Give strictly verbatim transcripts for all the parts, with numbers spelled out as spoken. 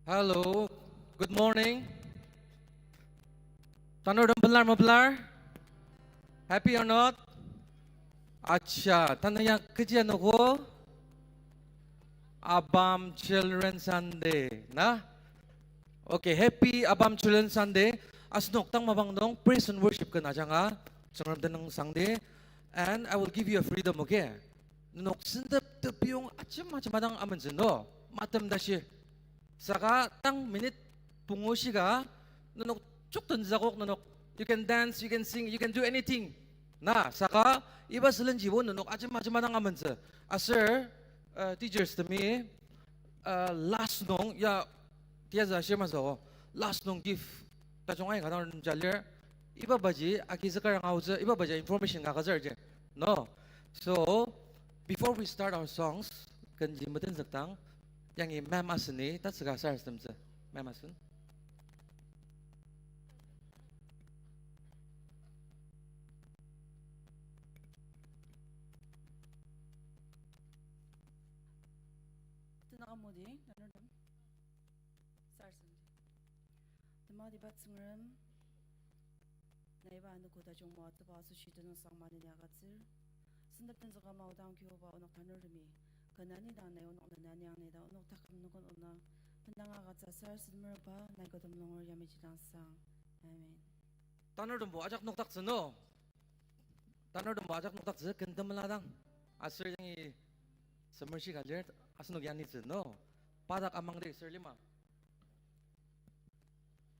Hello, good morning. Tanurtem pelar mapelar? Happy or not? Acha, tanü ya kechi anogo? ABAM Children Sunday, na? Okay, happy ABAM Children Sunday. Asenok tang mapang nung praise and worship ken ajanga, Tsüngrem tenüng sangdi. And I will give you a freedom, okay? Nenok sentep tepiyong ajema ajema dang amentsü no, matem tashi. Saka tang minute pungu shika, nenok chokten zakok nenok. You can dance, you can sing, you can do anything. Na, saka iba sülenjibo nenok ajema ajema dang amentsü. Aser, uh, teachers temi, uh, last nung, ya, tiaza share masü, last nung gift tajung aika dang jalir. Iba baji, agizüka rang aotsü, iba baji information ka kazür ji. No. So, before we start our songs, kenji metenzükdang, yangi ma'am aseni, tatsüka sarasademtsü. Ma'am asen. Tenüng amudi, tanurtem. Sarasademdi. Tematiba Tsüngrem, nai iba anogo tajung moatsüba asoshi tenüng sangma neni agütsür. Sentep tenzüka maodang Kibuba onok tanurtemi, kü nani dang nai onok nenaniang nida onok taküm nokon ona, bendang agütsü sarasademerba nai kü temulung yamai jidang sang. Amen. Tanurtembo ajak nokdaktsü no. Tanurtembo ajak nokdaktsü ken temela dang. Aser yangi semer shika lir, asenok yanitsü no. Padak amangdi ser lima.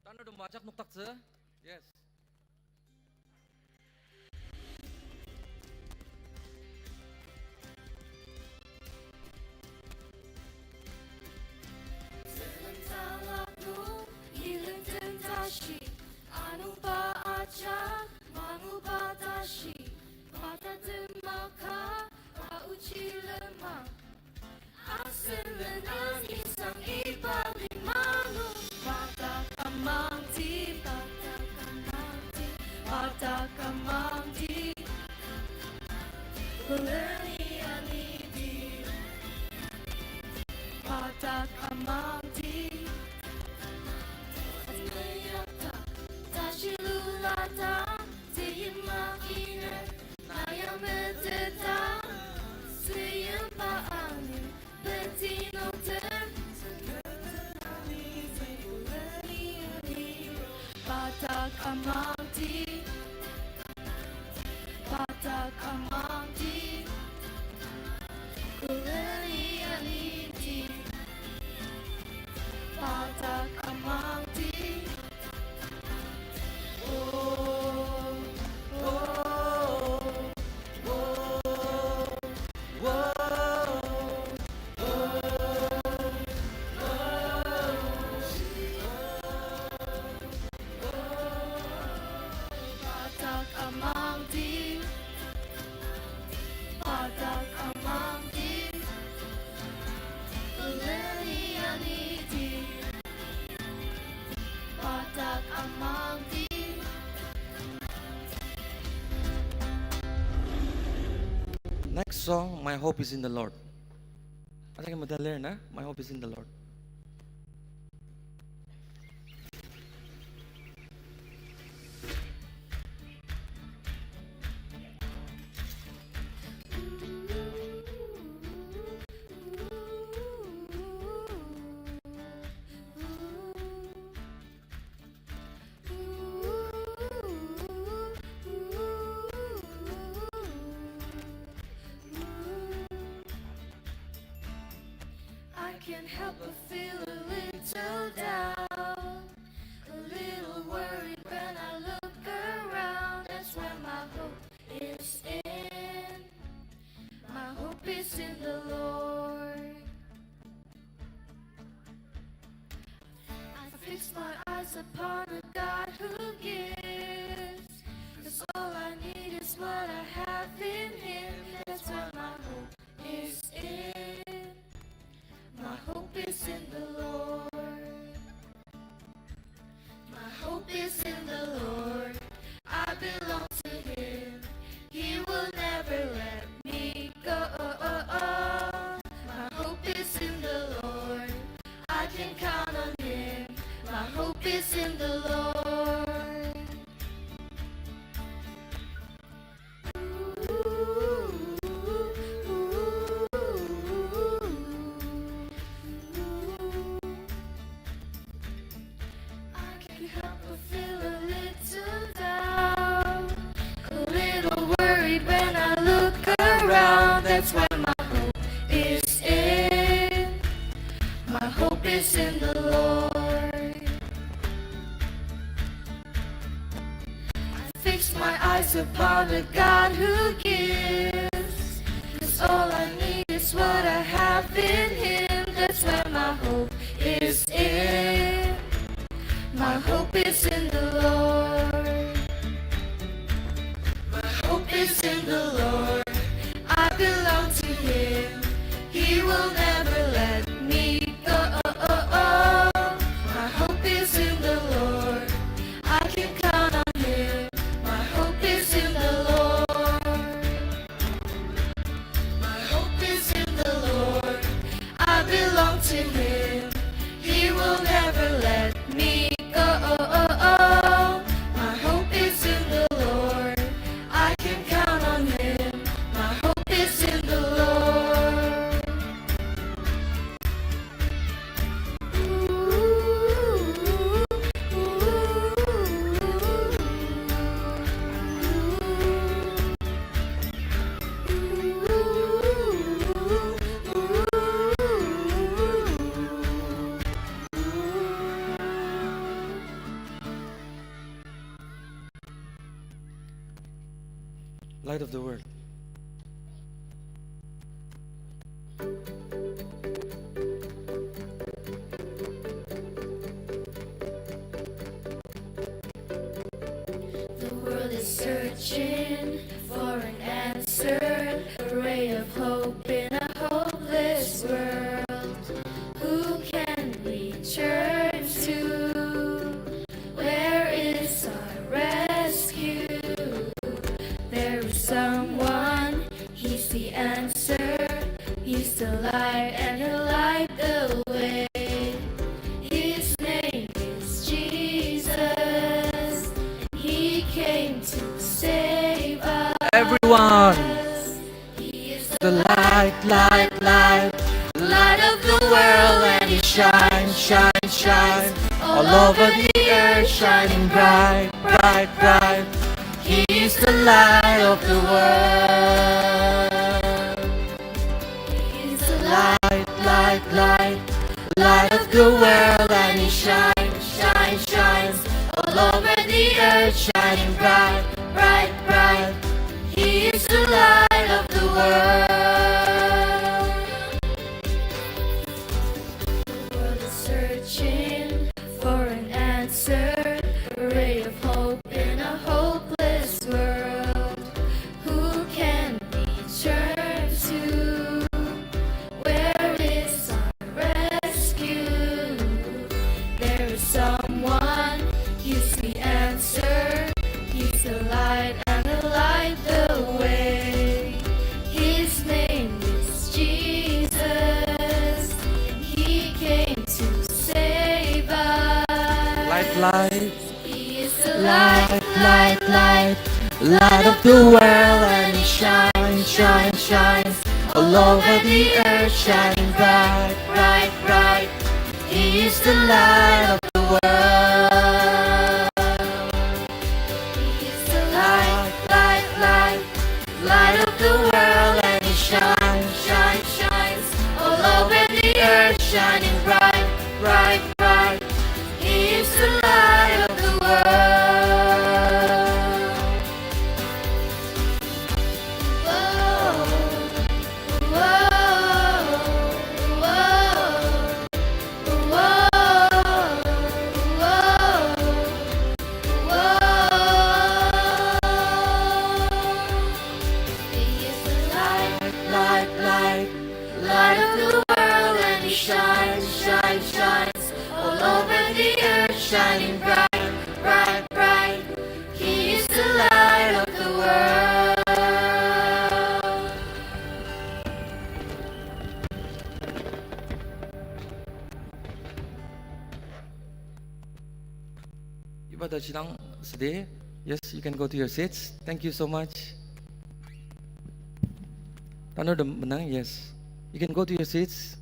Tanurtembo ajak nokdaktsü. Yes. Zülem talap nung, ilenten tashi, anungba ajak, manguba tashi, matatem maka, aochi lenmang. Asen lenang isang iba lima nung. Padak amangdi, padak amangdi, padak amangdi. Kuleni anidi. Padak amangdi. Meyakta, tashi lulata, tiyima iner. Naya meteta, suyemba ani, beti nungtem. Padak amangdi, padak amangdi, kuleni anidi. Padak amangdi. Padak amangdi, padak amangdi, kuleni anidi. Padak amangdi. Next song, My Hope Is in the Lord. Ajaki medalir na, My Hope Is in the Lord. I can't help but feel a little down, a little worried when I look around. That's where my hope is in. My hope is in the Lord. I fix my eyes upon a God who gives. 'Cause all I need is what I have in Him. That's where my hope is in. My hope is in the Lord. My hope is in the Lord. I belong to Him. He That's where my hope is in. My hope is in the Lord. I fix my eyes upon the God who gives. 'Cause all I need is what I have in Him. That's where my hope is in. My hope is in the Lord. My hope is in the Lord. I belong to Him. He will never let me go. My hope is in the Lord. I can count on Him. My hope is in the Lord. My hope is in the Lord. I belong to Him. He will never let me go. My hope is in the Lord. I can count on Him. My hope is in the Lord. Light of the world. The world is searching for an answer, a ray of hope in a hopeless world. Who can we turn to? Where is our rescue? There is someone, He's the answer. He's the light and He'll light the way. His name is Jesus. He came to save us. Everyone. He is the light, light, light, light of the world, and He shines, shines, shines all over the earth, shining bright, bright, bright. He is the light of the world. He is the light, light, light, light of the world, and He shines, shines, shines all over the earth, shining bright, bright, bright. He is the light of the world. The world is searching for an answer, a ray of hope in a hopeless world. Who can we turn to? Where is our rescue? There is someone, He's the answer. He's the light and He'll light the way. His name is Jesus. He came to save us. Light, light. He is the light, light, light, light of the world, and He shines, shines, shines all over the earth, shining bright, bright, bright. He is the light of the world. He is the light, light, light, light of the world, and He shines, shines, shines all over the earth, shining bright, bright, bright. He is the light of the world. Whoa, whoa, whoa. Whoa, whoa, whoa. He is the light, light, light, light of the world, and He shines, shines, shines all over the earth, shining bright, bright, bright. He is the light of the world. Iba ta chidang südi. Yes, you can go to your seats. Thank you so much. Tanur dem menang, yes. You can go to your seats.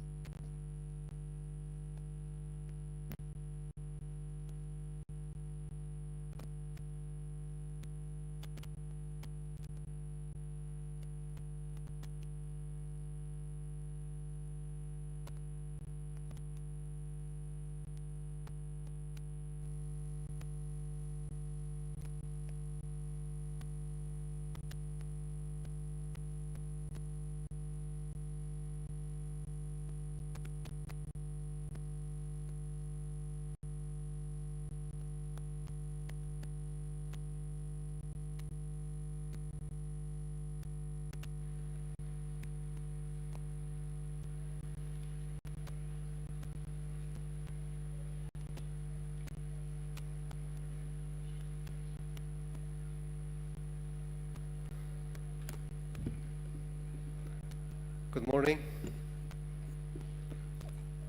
Good morning.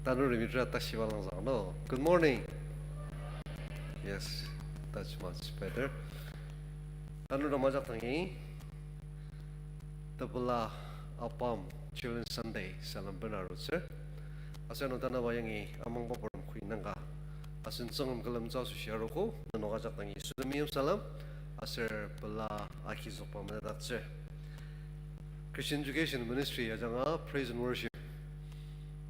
Tanurtemi tera tashiba langzang no. Good morning. Yes, that's much better. Tanurtem ajak dangi tepela ABAM Children's Sunday salem bena arutsür. Aser ano tanaba yangi amangba purem kui nanga asen Tsüngrem külemtsü asoshi arogo, nenok ajak dangi Yisu temeim salem aser pela agizükba metetdaktsür. Christian Education Ministry ajanga praise and worship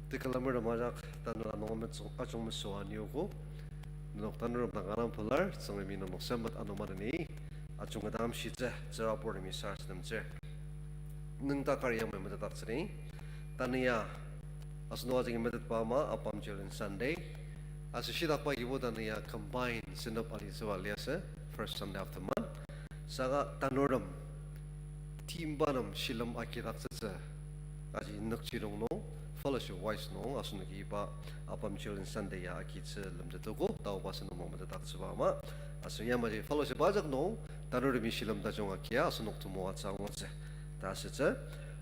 tekülemertem ajak tanela nung ametsü-, ajung mesüa aniogo. Nenok tanurtem dang kanga pelar, Tsüngremi nenok sempet ano maneni ajunga dang amshitsü, tsüraburtemi sarasademtsür. Nüngdak kar yamai metetdaktsüdi. Tanü ya asenok ajaki metetba ama ABAM Children's Sunday. Aser shidakba kibo tanü ya combine senep alitsüba liasü, first Sunday of the month. Saka tanurtem timba nem shilem agidaktsütsü aji nükjidong nung, fellowship wise nung asenoki iba ABAM Children's Sunday ya agitsü lemtetogo, taoba asenok nung metetdaktsüba ama. Aser yamaji fellowship ajak nung tanurtemi shilem tajung agia asenok temoatsü angutsü ta asütsü.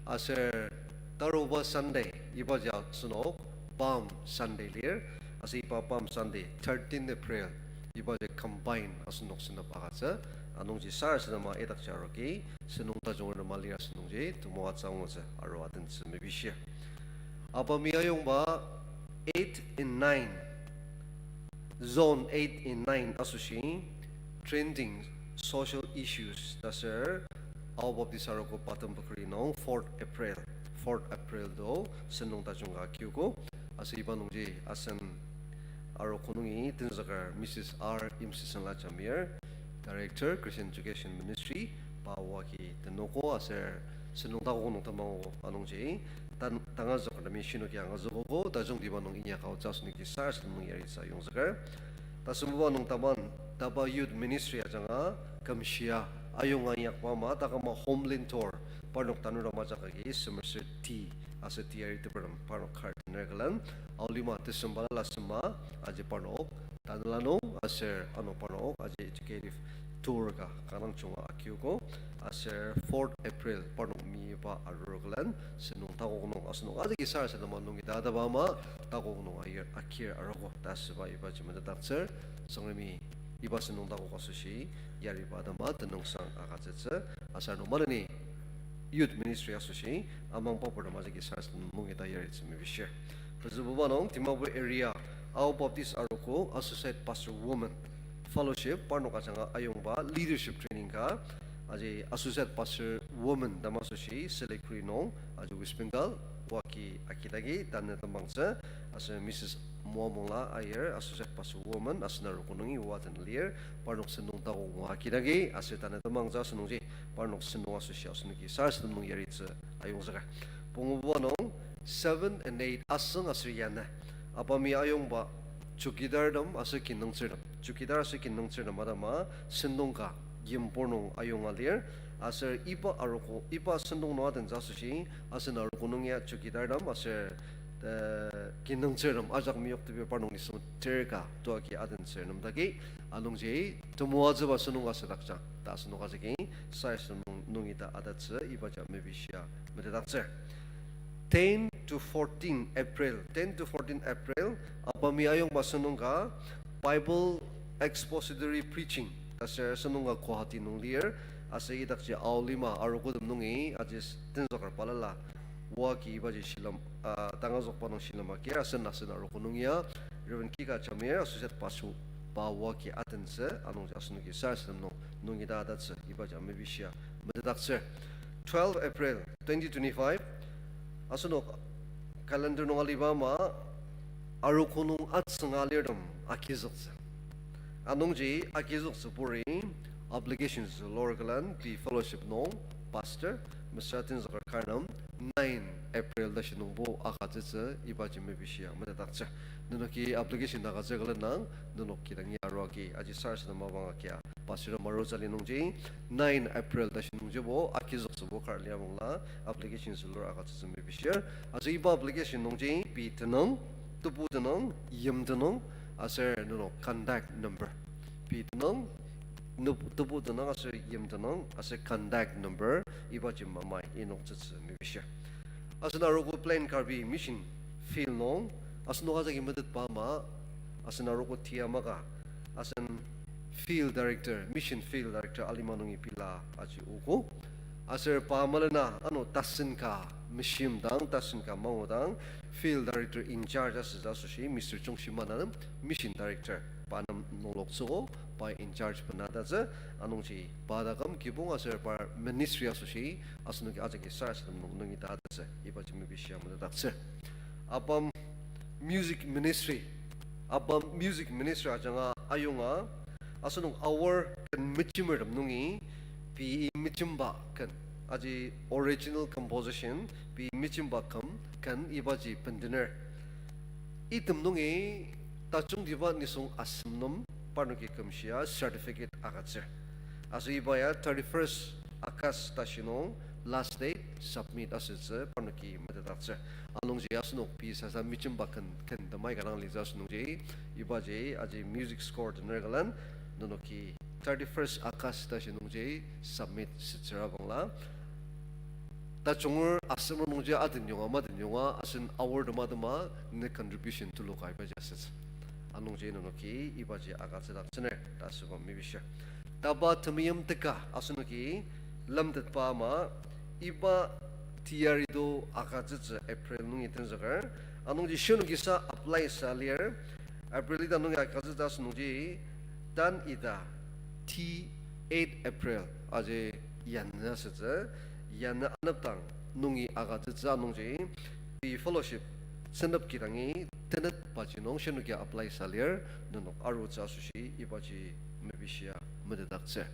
Aser taruba Sunday, ibaji asenok Palm Sunday lir. Aser iba Palm Sunday, thirteen April, ibaji combine asenok senep agütsü. Anungji sarasadema idakji arogi, senung tajung nema lir asenungji temoatsü angutsü, arua adentsü mepishir. ABAMi ayongba eight and nine, zone eight and nine asoshi trending social issues ta ser Ao Baptist Arogo Patembakari nung fourth April, fourth April do senung tajung ka kiugo. Aser iba nungji asen arogo nungi tenzüker Missus R Imsisang la jamir, Director, Christian Education Ministry, pa oa agi tenogo aser senung takok nung temango anungji, tan-, tangazükertemi shinoki angazükogo, tajungtiba nung inyaka aotsü asenoki sarasadem nung yaritsü ayongzüker. Tasembuba nung taman, taba Youth Ministry ajanga kümshia ayonga inyakba ama, takama Homeland Tour, parnok tanurtem ajak agi semer ser ti aser teyari tepertem parnok kar tener külen, Ao lima December la sema, aji parnok tanela nung aser ano parnok aji educative tour ka kanga junga akiugo, aser fourth April parnok miba arur külen senung takok nung asenok ajaki sarasadema nungi tataba ama takok nung ayir akir arogo ta asüba ibaji metetdaktsür. Tsüngremi iba senung takok asoshi yariba atema tenüngsang agütsütsü, aser ano maneni Youth Ministry asoshi amangba purtem ajaki sarasadem nungi ta yaritsü mepishir. Pezübuba nung Dimapur area Ao Baptist Arogo Associate Pastor Women Fellowship parnok ajanga ayongba leadership training ka, aji Associate Pastor Women ta ama asoshi Siliguri nung, aji West Bengal, oa agi akidagi tanü tembangtsü, aser Missus Moamongla ayir Associate Pastor Women asen arogo nungi oa den lir, parnok senung takok nung akidagi aser tanü tembangtsü asenungji parnok senung asoshi asenoki sarasadem nung yaritsü ayongzüker. Pungububa nung seven and eight asüng aser yanü ABAMi ayongba chowkidar tem aser kinungtsür tem, chowkidar aser kinungtsür tem atema senung ka yimpur nung ayonga lir, aser iba arogo, iba senung nung adentsü asoshi asen arogo nung ya chowkidar tem aser, eh, kinungtsür tem ajak meyokteper parnok nisung ter ka toagi adentsür nem dagi, anungji temoatsüba senung ka südakjang ta asenok ajaki sarasadem nung, nungi ta atatsü ibaji mepishia metetdaktsür. Ten to fourteen April, ten to fourteen April, ABAMi ayongba senung ka Bible Expository Preaching ta ser senung ka Guwahati nung lir, aser idakji Ao lima arogo tem nungi aji tenzüker balala oa agi ibaji shilem, ah, tangazükba nung shilem akir asen asen arogo nung ya Reverend Kika Jamir Associate Pastor pa oa agi adentsü, anungji asenoki sarasadem nung nungi ta atatsü ibaji mepishia metetdaktsür. Twelve April twenty twenty-five, asenok calendar nung aliba ama arogo nung atsünga alirtem agizüktsü. Anungji agizüktsüburi obligation zülur külen pei fellowship nung pastor, mesüra tenzüker kar nem nine April tashi nungbo agütsütsü ibaji mepishia metetdaktsür. Nenoki obligation agütsür külen nang, nenok kidangi arua agi aji sarasadema mapang agia pastor marutsü ali nungji nine April tashi nungjibo agizüktsübo kar lir mungla obligation zülur agütsütsü mepishir. Aser iba obligation nungji pei tenüng, tebu tenüng, yim tenüng, aser nenok contact number. Pei tenüng, nub-, tebu tenüng aser yim tenüng aser contact number ibaji mamai inoktsütsü mepishir. Asen arogo Plain Karbi Mission Field nung, asenok ajaki metetba ama, asen arogo Tiamaka, asen Field Director, Mission Field Director alima nungi pila aji ogo. Aser pa malena ano tasen ka meshim dang, tasen ka mangu dang, Field Director in charge asütsü asoshi Mister Chungshima nem, Mission Director pa nem nungloktsüogo, pa in charge bena tatsü, anungji pa taküm kibong aser par ministry asoshi, asenoki ajaki sarasadem nung nungi tatsü, ibaji mepishia metetdaktsür. ABAM Music Ministry, ABAM Music Ministry ajanga ayonga, asenok aor ken mechimertem nungi, pei mechimba ken, aji original composition, pei mechimba ken, ken ibaji bendener. Item nungi tajungtiba nisung asem nem parnoki kümshia certificate agütsür. Aser iba ya thirty-first August tashi nung last date submit asütsü parnoki metetdaktsür. Anungji asenok pei sasa mechimba ken, ken temai kanga litsü asünungji, ibaji aji music score tener külen, nenoki thirty-first August tashi nungji submit asütsüra bangla. Tajunger asemer nungji aden yonga, maden yonga, asen aor tema tema, ne contribution tulu ka ibaji asütsü. Anungji nenoki ibaji agütsüdaktsüner ta asüba mepishir. Taba temeim teka asenoki lemtetba ama iba teyari to agütsütsü April nungi tenzüker. Anungji shinoki sa apply sa lir. April ita nungi agütsütsü asünungji, tan ita, T eight April, aji yanü asütsü, yanü anepdang nungi agütsütsü anungji, fellowship senep kidangi tenet baji nung shinoki apply sa lir, nenok arutsü asoshi ibaji mepishia metetdaktsür.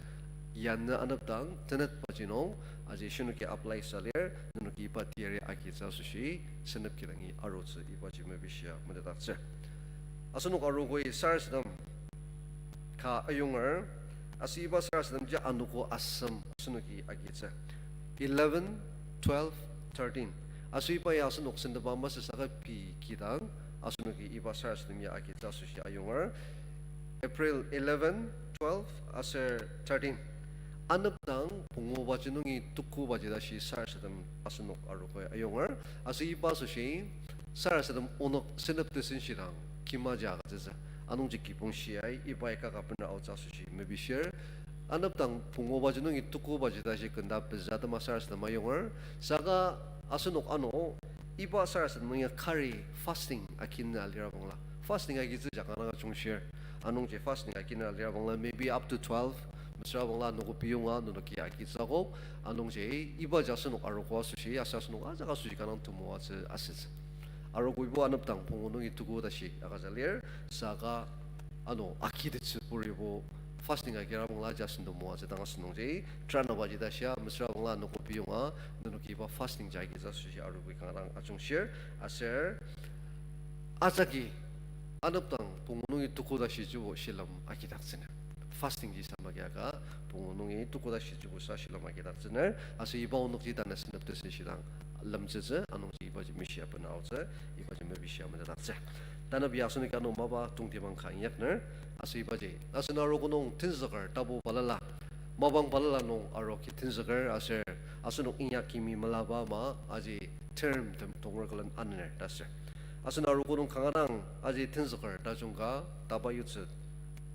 Yanü anepdang tenet baji nung, aji shinoki apply sa lir, nenoki iba teyari agitsü asoshi senep kidangi arutsü ibaji mepishia metetdaktsür. Asenok arogoi sarasadem ka ayonger, aser iba sarasademji anogo asem asenoki agitsü. Eleven, twelve, thirteen. Aser iba ya asenok sendeba masü saka pei kidang, asenoki iba sarasadem ya agitsü asoshi ayonger. April eleven, twelve, aser thirteen. Anepdang pungu baji nungi tuku baji tashi sarasadem asenok arogoi ayonger. Aser iba asoshi sarasadem onok senep tesenshidang kimaji agütsütsü. Anungji kibong shiai iba ya kaka bener aotsü asoshi mepishir. Anepdang pungu baji nungi tuku baji tashi kenda pezü atema sarasadem ayonger. Saka asenok ano iba sarasadem nung ya kari fasting akina lira bangla. Fasting agitsü jaka nanga jungshir. Anungji fasting akina lira bangla maybe up to twelve. Mesüra bangla anogo piyonga nenoki agitsü akok. Anungji ibaji asenok arogo asoshi, aser asenok ajak asoshi kanga temoatsü asütsü. Arogo ibo anepdang pungu nungi tuku tashi agütsü lir, saka ano akitettsü puribo fasting akira bangla aji asen temoatsü dang asünungji, trana baji tashia, mesüra bangla anogo piyonga, nenoki iba fasting jagi asoshi arogoi kanga dang ajungshir, aser ajaki anepdang pungu nungi tuku tashi jibo shilem agidaktsüner. Fasting ji sama agi aka, pungu nungi tuku tashi jibo sa shilem agidaktsüner. Aser iba onokji tanü senep tesenshidang lemtsütsü, anungji ibaji meshia bena aotsü, ibaji mepishia metetdaktsü. Tanü ya asenoki ano mapa tongtibang ka inyakner, aser ibaji, asen arogo nung tenzüker tapu balala, mapang balala nung aroki tenzüker aser, asenok inyak kimi melaba ama aji term tem tonger külen aner ta ser. Asen arogo nung kanga dang aji tenzüker tajung ka taba yutsü,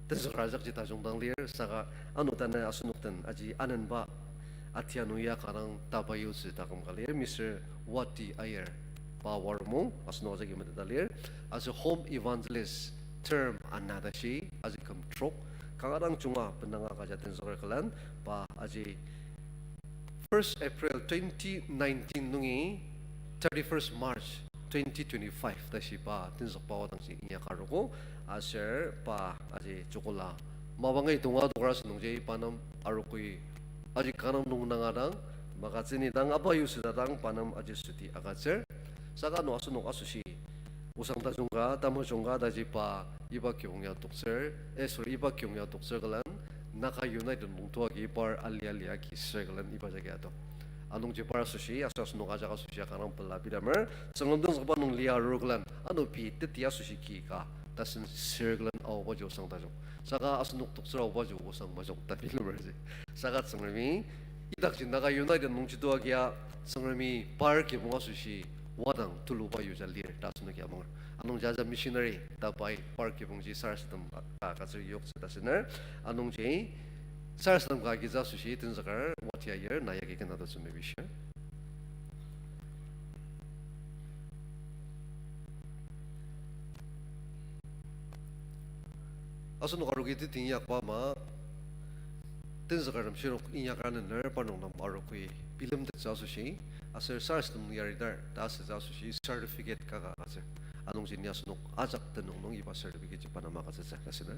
tenzüker ajakji tajung dang lir, saka ano tanü asenok den aji anenba atia nung ya kanga dang taba yutsü taküm ka lir, Mister Wati Ayer, pa waromong, asenok ajaki meteta lir, aser home evangelist term ana tashi, aji küm trok, kanga dang junga bendanga kaja tenzüker külen, pa aji first April twenty nineteen nungi thirty-first March twenty twenty-five tashi pa tenzükba wadangji inyaka arogo, aser pa aji jokola mapangi tonga dokra asünungji pa nem arogoi aji kanga dang nung nanga dang, magazine dang aba yutsü ta dang pa nem aji süti agütsür. Saka ano asenok asoshi osang tajung ka, tamajung ka taji pa iba kiyong ya toktsür, eh, sorry, iba kiyong ya toktsür külen, Naga United nungto agi par ali ali agi sür külen iba jagi ato. Anungji par asoshi, aser asenok ajak asoshi kanga dang pela bilemer, Tsüngrem tenzükba nung lia arur külen, ano pei teti asoshi ki ka, tasen sür külen aobaji osang tajung. Saka asenok toktsür aobaji osang majung ta bilemerji. Saka Tsüngremi Idakji Naga United nungji tua kia Tsüngremi par kibong asoshi wadang tuluba yuja lir ta asenoki amanger. Anungji aja missionary ta pai par kibongji sarasadem ka, ka, katsür yoktsü ta asüner. Anungji sarasadem ka agitsü asoshi tenzüker Wati Aier na yagi kena adotsü mepishir. Asenok arogo teti inyakba ama, tenzükertem shirok inyaka nener parnok nem arogoi bilemtettsü asoshi, aser sarasadem yaridar ta asütsü asoshi certificate kaka agütsür. Anungji ni asenok ajak tenüng nung iba certificate ji pa nem agütsütsü ta asüner.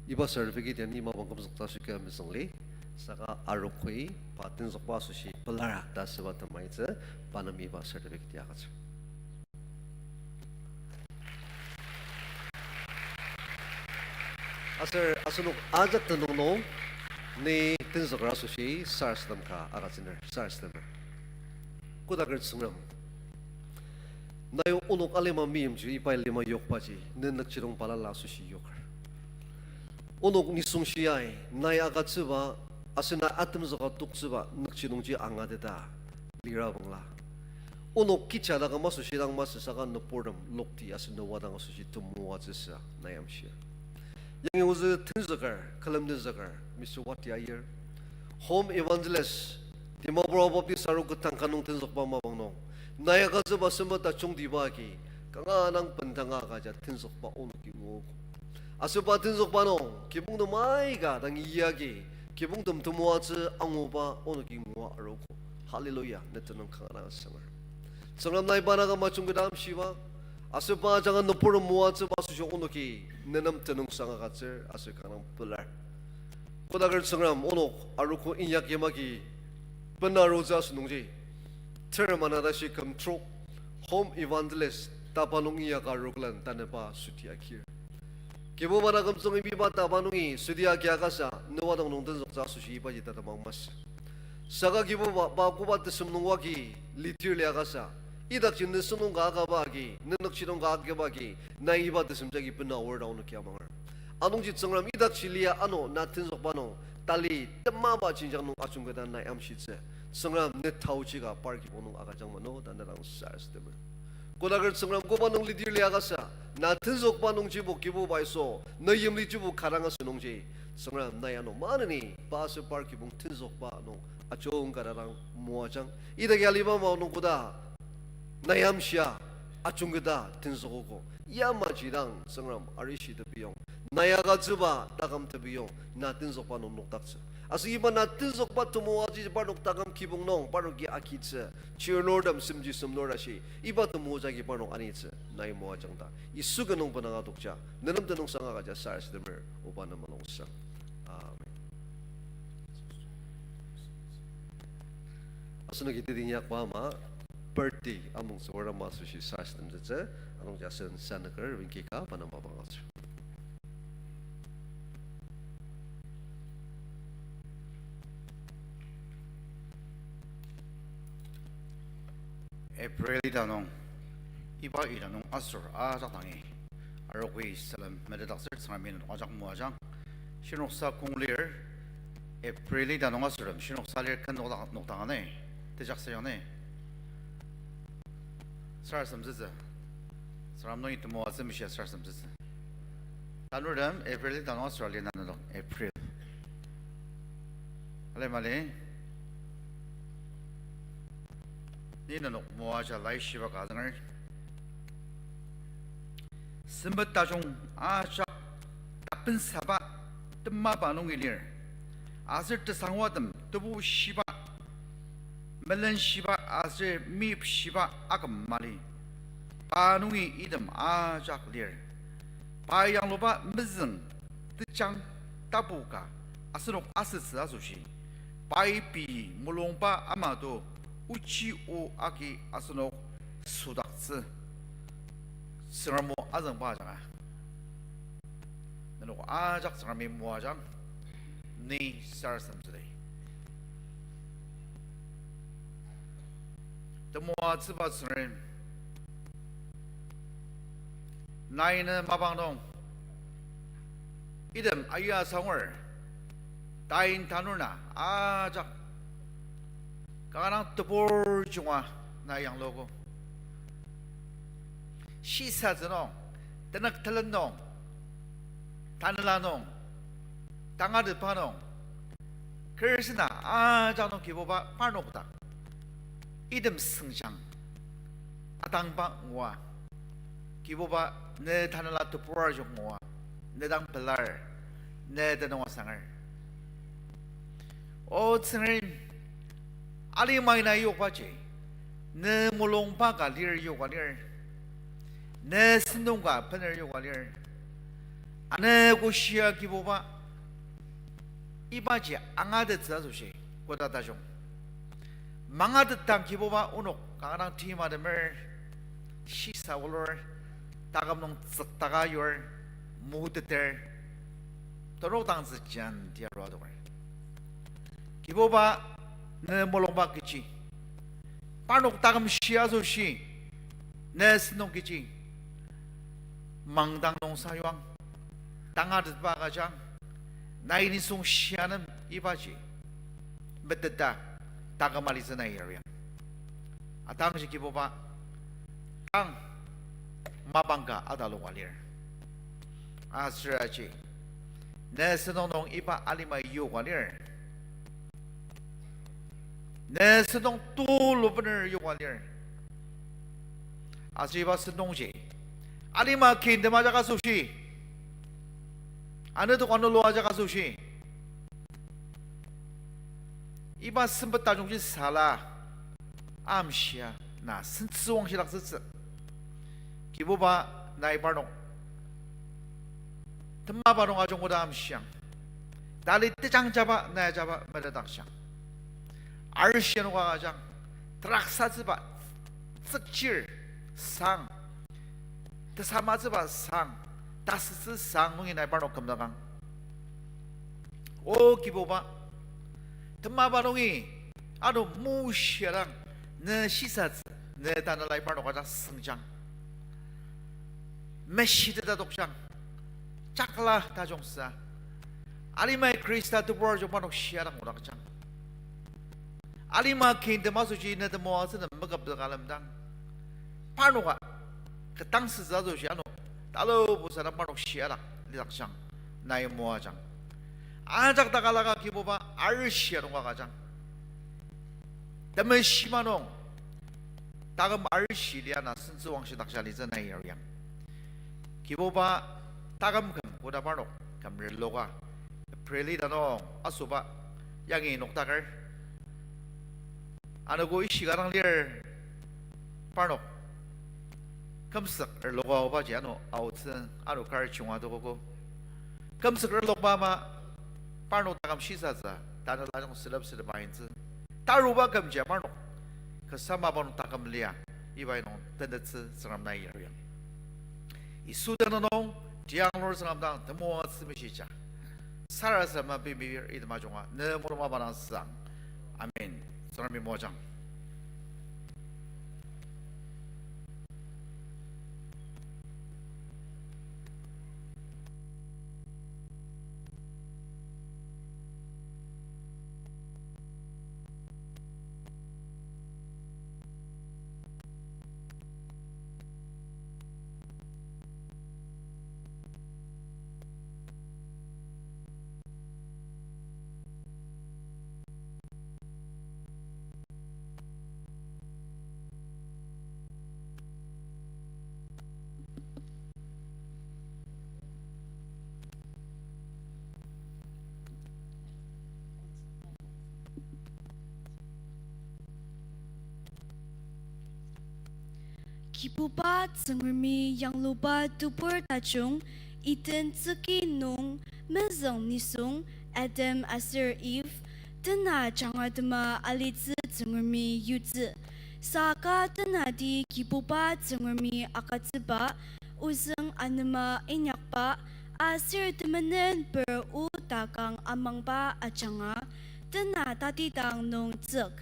Iba certificate ya ni mapang kümzüktsü asoshi kü mezüng li, saka arogoi pa tenzükba asoshi pelar ta asüba temaitsü pa nem iba certificate ya agütsür. Aser asenok ajak tenüng nung ni tenzüker asoshi sarasadem ka agütsüner, sarasademer. Kodaker Tsüngrem, nai onok alima meimchir ibai lima yokbaji, ne nükjidong balala asoshi yoker. Onok nisung shiai, nai agütsüba, aser nai atemzüka toktsüba nükjidongji angateta lira bangla, onok kecha daka masü shidang masü saka nüburtem lokti aser nüwa dang asoshi temoatsüsa nai amshir. Yangi ozü tenzüker, külem tenzüker Mister Wati Aier, Home Evangelist, Dimapur Baptist Arogo tangka nung tenzükba mapang nung, nai agütsüba sempet tajungtiba agi, kanga dang bendanga agüja tenzükba onoki nguogo. Aser pa tenzükba nung kibongtem aika dang iyagi, kibongtem temoatsü anguba onoki ngua arogo. Hallelujah, ne tenüng kanga dang asanger. Tsüngrem, nai pa na küm ajungketa amshiba, aser pa ajanga nüburtem moatsüba asoshi onoki ne nem tenüngsang agütsür aser kanga dang pelar. Kodaker Tsüngrem, onok arogo inyak yimaki bena arutsü asünungji, term ana tashi küm trok, Home Evangelist, tapa nung inyaka aroglen tanüba südi akir. Kibuba na kümtsüng iba tapa nungi südi agi akasa, nüwa dang nung tenzüktsü asoshi ibaji tatemang masü. Saka Kibuba, pa koba tesem nung oa agi lidir liakasa, idakji ne sentong ka akaba agi, ne nükjidong ka akiba agi, nai iba tesem jagi bena aor ta onoki amanger. Anungji Tsüngrem, idakji lia ano na tenzükba nung tali temaba jenjang nung ajungketa nai amshitsü. Tsüngrem, ne taochi ka par kibong nung agüjang mano ta ne dang sarasademer. Kodaker Tsüngrem, koba nung lidir liakasa, na tenzükba nungjibo Kibuba Yisu, ne yimlijibo kadang asünungji, Tsüngrem, nai ano maneni pa aser par kibong tenzükba nung ajungketa dang moajang. Idaki aliba ama nung koda nai amshia ajungketa tenzükogo. Yamaji dang Tsüngrem arishi tebiyong, nai agütsüba taküm tebiyong na tenzükba nung nokdaktsü. Aser iba na tenzükba temoatsü parnok taküm kibong nung parnoki agitsü, chirnurtem semji semnur ashi, iba temoatsü agi parnok anitsü nai moajang ta Yisu ki nung benanga tokja, ne nem tenüngsang agüja sarasademer, oba ne mulungsang. Amen. Asenoki teti inyakba ama, birthday amongtsü wara ama asoshi sarasademtsütsü, anungji asen sanüker Winky ka pa nem mapang agütsür. April ita nung, iba ita nung asür ajak dangi, arogoi salem metetdaktsür Tsüngremi nenok ajak moajang. Shinoksa kong lir, April ita nung asürtem shinoksa lir ken nokdak, nokdang ani, tejaksü yang ni. Sarasademtsütsü. Tsüngrem nungi temoatsü mishia sarasademtsütsü. Tanurtem, April ita nung asür ali na nenok April. Alimali, ni nenok moaja laishiba ka azünger. Sempet tajung ajak tapensaba temaba nungi lir. Aser tesangwatem tebu shiba, melenshiba aser meyipshiba aküm mali. Pa nungi item ajak lir. Pa yangluba mezüng tejang tapu ka asenok asütsü asoshi, pai pei mulungba ama to ochi o agi asenok südaktsü. Tsüngrem o azüngba ajanga nenok ajak Tsüngremi moajang, ni sarasademtsüdi. Temoatsüba Tsüngrem, Nai ne mapang nung, item aya sanger, tain tanur na ajak kanga dang tebur junga nai yangluogo. Shisatsü nung, tenük telen nung, tanela nung, tangatetba nung, kersena ajak nung Kibuba parnok dak item sengjang atangba ngua. Kibuba, ne tanela tebur ajak ngua, ne dang pelar, ne tenüng asanger. O Tsüngrem, alimai na yokbaji, ne mulungba ka lir yoka lir, ne sentong ka bener yoka lir. Ano koshia Kibuba, ibaji angatettsü asoshi koda tajung mangatetang Kibuba onok kanga dang timatemer, shisa olor, taküm nung tsüktaka yur, moteter, tonok dang tsüjan tia arua adoker. Kibuba, ne mulungba kechi, parnok taküm shia asoshi, ne sentong kechi mangdang nung sayuang, tangatetba agüjang, nai nisung shia nem ibaji meteta taküm alitsü nai yariang. Atangji Kibuba, tang mapang ka atalok alir. Aser aji, ne sentong nung iba alimai yoka lir. Ne sentong tulu bener yoka lir. Aser iba sentongji alima kingdom ajak asoshi, ano tok ano lua ajak asoshi, iba sempet tajungji sala amshia na sentsüwangshidaktsütsü. Kibuba, nai parnok temaba nung ajungkoda amshiang. Tali tejangjaba nai ajaba metetdaktsüang. Arishi anoka agüjang, teraksatsüba tsükchir sang, tesamatsüba sang, tasütsü sang nungi nai parnok kümdakang. O Kibuba, temaba nungi ano mushiadang, ne shisatsü, ne tanelai parnok ajak sengjang, meshiteta tokjang, jakla tajungsa, alimai Khrista tebur ajung parnok shiadang odakjang. Alima kingdom asoshi ne temoatsü nem meküpdaka lemdang, parnoka ketdangsütsü asoshi ano talubusadang parnok shiadak lidakjang, nai moajang. Ajak takalaka Kibuba, arishi anoka agüjang. Temeshima nung taküm arishi lia na sentsüwangshidakja litsü nai yariang. Kibuba, taküm küm koda parnok küm reloka, April ita nung asoba yangi noktaker, anogo ishika dang lir parnok kümsük reloka aobaji ano aotsü, ano kar chunga tokogo. Kümsük relokba ama parnok taküm shisatsü, tanela nung sülepsülepa intsü. Taruba kümji parnok kasa mapang nung taküm lia, iba nung tentettsü Tsüngrem nai yariang. Yisu tenüng nung tianglur Tsüngrem dang temoatsü meshija, sarasadema pei mibir item ajunga ne mulung mapa dang sang. Amen. Tsüngremi moajang. Kibuba Tsüngremi yangluba tebur tajung, Eden tsüki nung mezüng nisung Adam aser Eve tena jangatema alitsü Tsüngremi yutsü. Saka tenati Kibuba Tsüngremi agütsüba, ozüng anema inyakba, aser temenen per o takang amangba ajanga, tena tatidang nung tsük.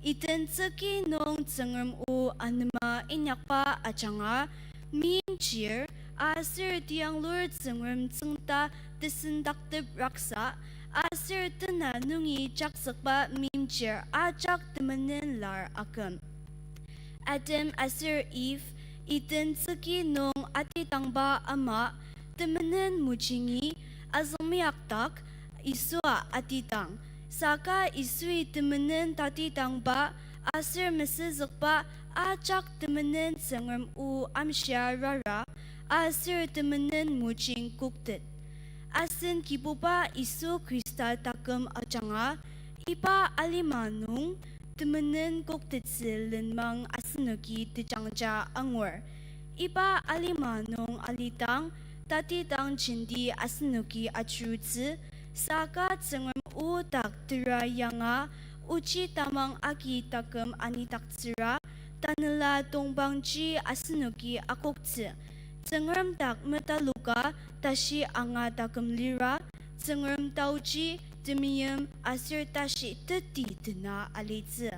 Eden tsüki nung Tsüngrem o anema inyakba ajanga, meimchir aser tiyanglur Tsüngrem tsüngda tesendaktep raksa, aser tena nungi jakzükba meimchir ajak temenen lar aküm. Adam aser Eve, Eden tsüki nung atidangba ama, temenen mojingi azüngmeiakdak Yisua atidang. Saka Yisui temenen tatidangba aser mesüzükba ajak temenen Tsüngrem o amshia rara, aser temenen mojing koktet. Asen Kibuba Yisu Khrista taküm ajanga, iba alima nung temenen koktettsü lenmang asenoki tejangja angur. Iba alima nung alidang, tatidang jenti asenoki ajurutsü, saka Tsüngrem o dak tera yanga, ochi tamang agi taküm anidaktsüra, tanela tongpangji asenoki akoktsü. Tsüngrem dak metaloka tashi anga taküm lira, Tsüngrem taoji temeim aser tashi teti tena alitsü.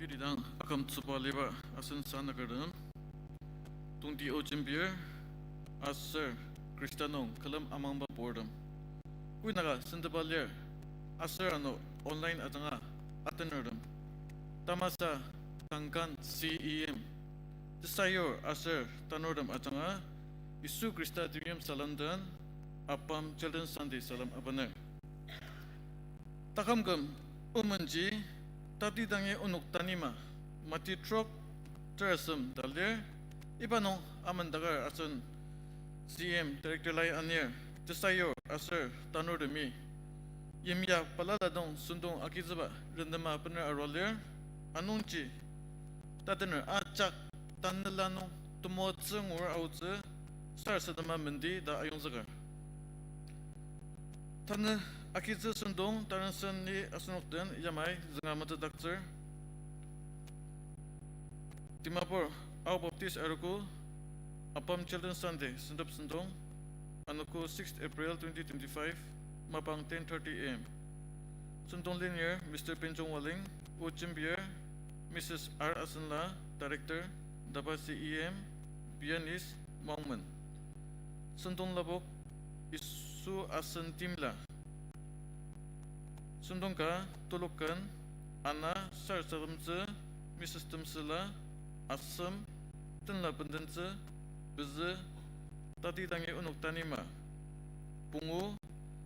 Idang akümtsüba liba asen sanakertem, tongti o jembir, aser Khrista nung külem amangba purtem, kü naka senteba lir, aser ano online ajanga atenertem, tamasa Kangkan C E M, tesayur aser tanurtem ajanga Yisu Khrista temeim salem den APAM Children's Sunday salem abener. Taküm küm omenji tatidangi onok tanima, Mati trok terasem ta lir, iba nung amendaker asen C M director lai anir, tesayur aser tanurtemi yimya balala nung sentong agizüba renema bener arua lir, anungji tatener ajak tanela nung temoatsü ngur aotsü sarasadema mendi ta ayongzüker. Tanü agitsü sentong tarenseni asenok den yamai zünga metetdaktsür. Dimapur Ao Baptist Arogo, APAM Children's Sunday sentep sentong, anogo sixth April twenty twenty-five, mapang ten thirty A M. Sentong lenir Mister Penjong Waling, o jembir Missus R Asenla, Director, DABA C E M, pianist, Mongmen. Sentong lapok, Yisu Asen Timla. Sentong ka telok ken, ana sarasademtsü, Missus Temsüla, asem, tenla bendentsü, pezü, tatidangi onok tanima, pungu,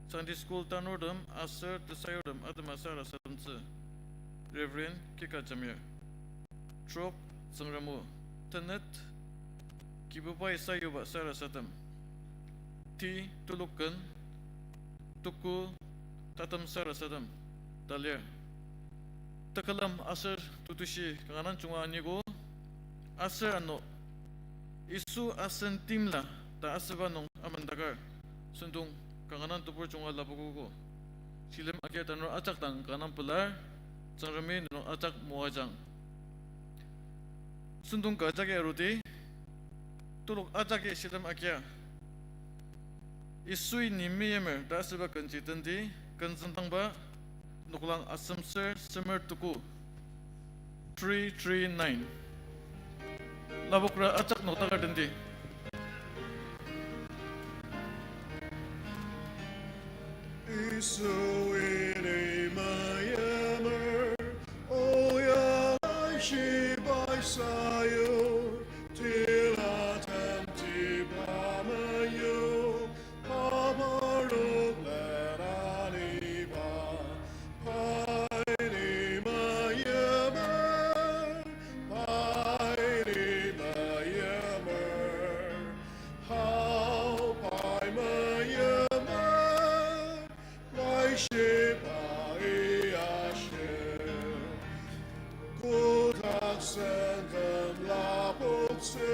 Sunday school tanurtem aser tesayurtem atema sarasademtsü, Reverend Kika Jamir. Trok, Tsüngrem o. Tenet, Kibubai sayuba sarasadem. Ti, telok ken, tuku, tatem sarasadem ta lir. Tekülem aser tetushi kanga dang junga aniko, aser ano Yisu Asen Timla ta asüba nung amendakar sentong kanga dang tebur junga lapokogo. Shilem agia tanur ajak dang kanga dang pelar, Tsüngremi nenok ajak moajang. Sentong ka ajaki aruti, telok ajaki shilem agia Yisui ni meimer ta asüba kenji tenti, kenzüngdangba, noklang asemser semer tuku, three three nine. Lapokra ajak noktaker tenti. Yisui ni meimer, oya shibai sayur, tila temti pa meyong, pa parnok len aliba, pai ni meimer, pai ni meimer, hao pai meimer, laishiba i ashir. Kotak sentem lapoktsü,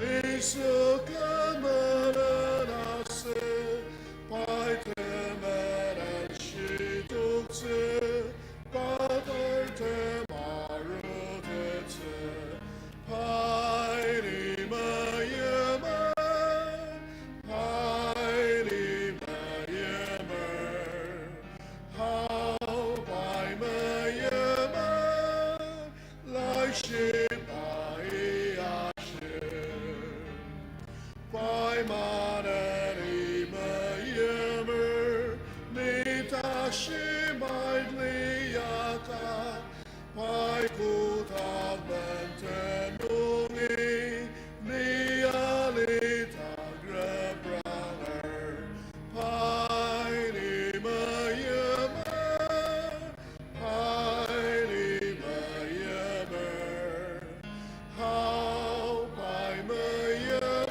Yisu kü menen asü, pai temenen shitoktsü, katar tema arutettsü, pai ni meimer, pai ni meimer, hao pai meimer, laishiba i ashir. Pai maneni meimer, ni tashi mait liaka, pai kotak menten nungi, ni alidak repranger, pai ni meimer, pai ni meimer, hao pai meimer,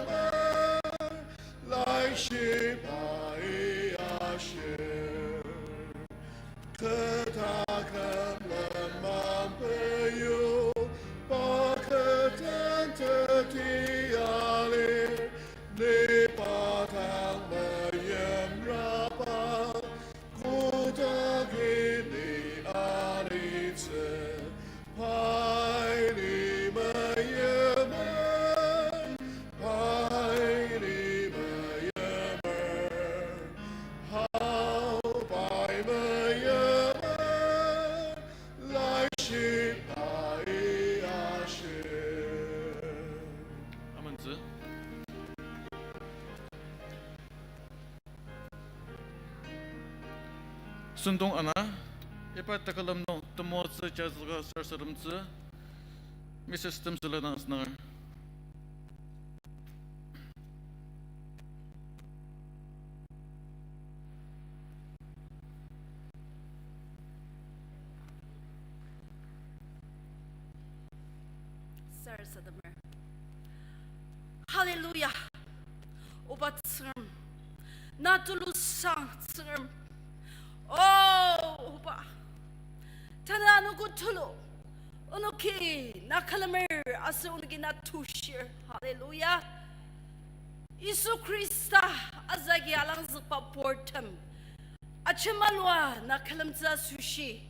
Sentong ana, iba tekülem nung temoatsü jazüka sarasademtsü, Missus Temsüla dang asünger. Sarasademer. Hallelujah. Oba Tsüngrem, na tulu sang Tsüngrem. O, Oba, tanü anogo tulu, onoki na külemer aser onoki na tushir. Hallelujah. Yisu Khrista azagi alangzükba purtem ajemalua na külemtsü asoshi,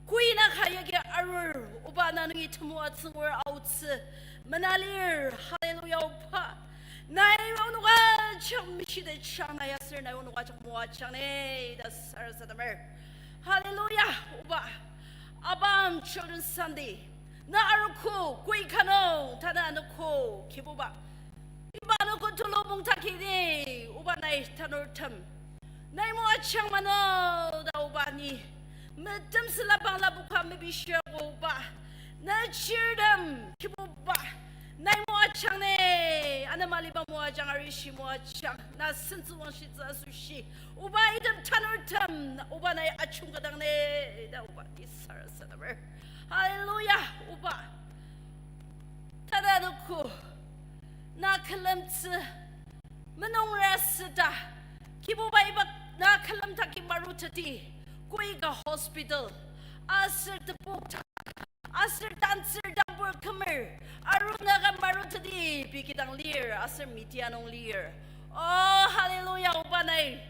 koi na ka yagi arur, Oba na nungi temoatsü ngur aotsü mena lir. Hallelujah, Oba. Nai onok ajak meshitejang, nai aser nai onok ajak moajang ni ta sarasademer. Hallelujah, Oba. Abam Children's Sunday na arogo, koi ka nung tanü anogo, Kibuba, iba anogo tulu mungdaki ni, Oba nai tanurtem nai moajang mano ta, Oba ni metemsüla bangla buka mepishia, Oba, na chirtem, Kibuba, nai moajang ni, anema aliba moajang, arishi moajang, na sentsüwangshitsü asoshi, Oba, item tanurtem, Oba, nai ajungketang ni ta, Oba, ni sarasademer. Hallelujah, Oba. Tanü anogo na külemtsü menungra süta, Kibuba, iba na külemtaki maruteti, koi ka hospital, aser tepok ta, aser tantsür tambur kümer, arunaka maruteti pei kidang lir, aser media nung lir. Oh, hallelujah, Oba nai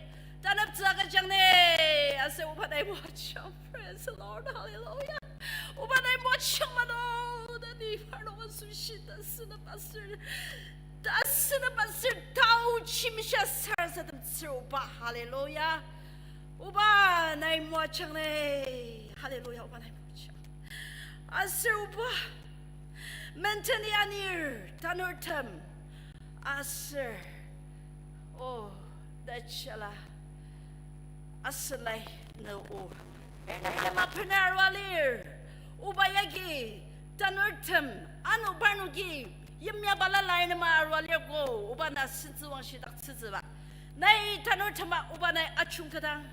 taneptsü agüjang ni, aser Oba nai moajang. Praise the Lord, hallelujah. Oba nai moajang mano, ta ni parnok asoshi ta sünep aser, ta sünep aser taochi mishia sarasademtsür, Oba, hallelujah. Oba nai moajang ni, hallelujah, Oba nai moajang. Aser Oba, menteni anir tanurtem, aser, o, tejala asenlai nü o, ena yama pena arua lir, Oba, yagi tanurtem ano parnoki yimya balala inema arua lir ko, Oba na sentsüwangshidaktsütsüba. Nai tanurtema, Oba, nai ajungketang.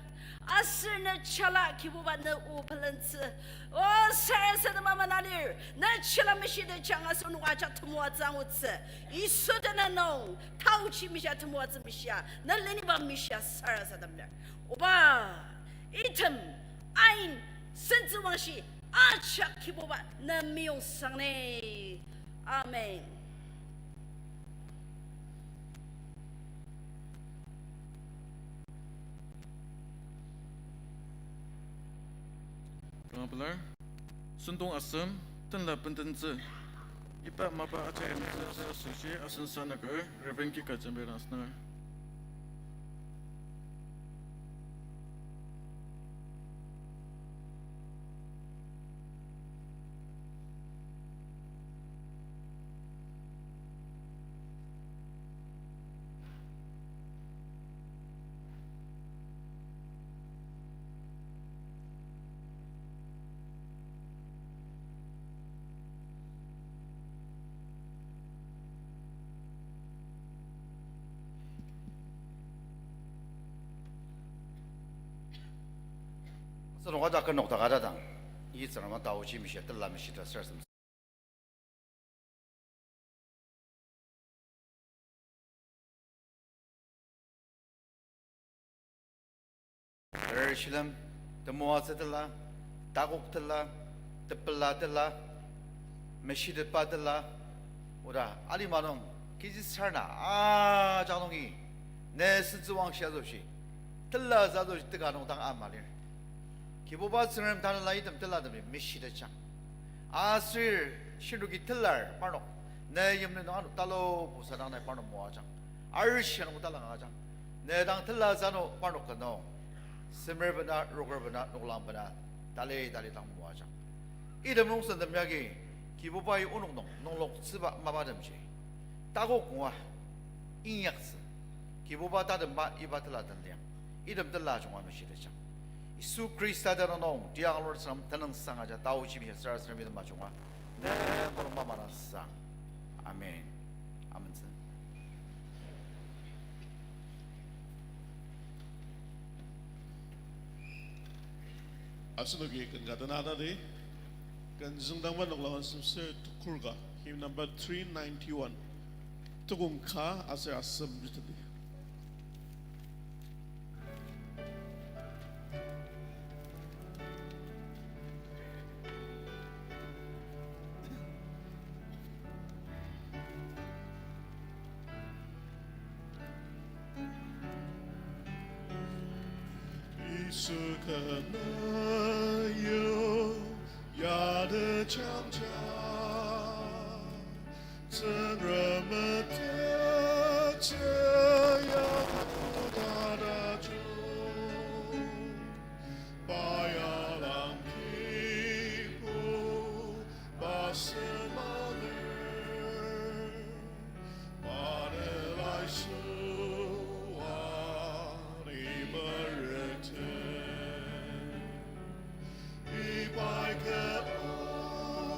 Aser ne jala, Kibuba, ne o pelentsü. O, sarasadema mena lir, ne jala meshitejang aser onok ajak temoatsü angutsü. Yisu tenüng nung taochi meshia, temoatsü meshia, ne leniba meshia sarasadem lir. Oba, item ain sentsüwangshi ajak, Kibuba, ne meyong sang ni. Amen. Kanga pelar, sentong asem, tenla bendentsü, iba mapa ajayantsü asoshi asen sanaker, Reverend Kika Jembe dang asünger. Asenok ajak kü nokdaka dang, i Tsüngrem taochi meshia, tela meshia ta sarasadem. Jerusalem, temoatsü tela, takok tela, tepela tela, meshitetba tela, oda alima nung kechisa na ajak nungi ne sentsüwangshi asoshi, tela asoshi teka nung dang ama lir. Kibuba Tsüngrem, tanela item telatemi meshitetjang. Aser shinoki telar parnok ne yimli nung ano talo pusadang nai parnok moajang. Arishi nung talang ajang. Ne dang tela sano parnok ka nung, semer bena, roker bena, noklang bena, tali tali dang moajang. Item rongsen tem yagi, Kibubai onok nung nungloktsüba mapatemji takok ngua inyaktsü. Kibuba tatemba iba tela den liang, item tela junga meshitetjang. Yisu Khrista tenüng nung tiang Lord Tsüngrem tenüngsang aja taoji mia sarasademi temajunga, ne mulung mama dang sang. Amen. Amen. Asenoki ken ka tena tadi, ken züngdangba noklang asem ser tukur ka, hymn number three ninety-one. Tukong ka aser asem jitadi. Yisu kü nü yua ya de jangja, Tsüngrem metettsü ya koda tajung, pa ya lang kibu, pa semaner, pa ne laisua ni merete. Ibai kü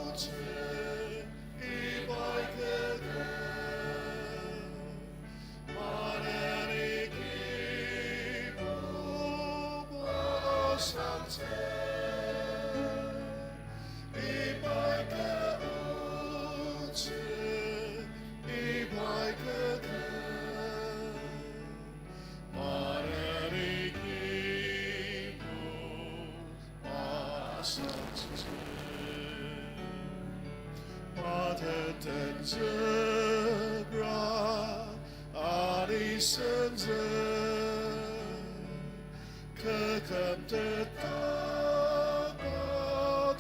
otsü, ibai kü kü, maneni kibu asangtsü. Ibai kü otsü, ibai kü kü, maneni kibu asangtsü. Pa tetenzükra ani senzük, kü küm teta pa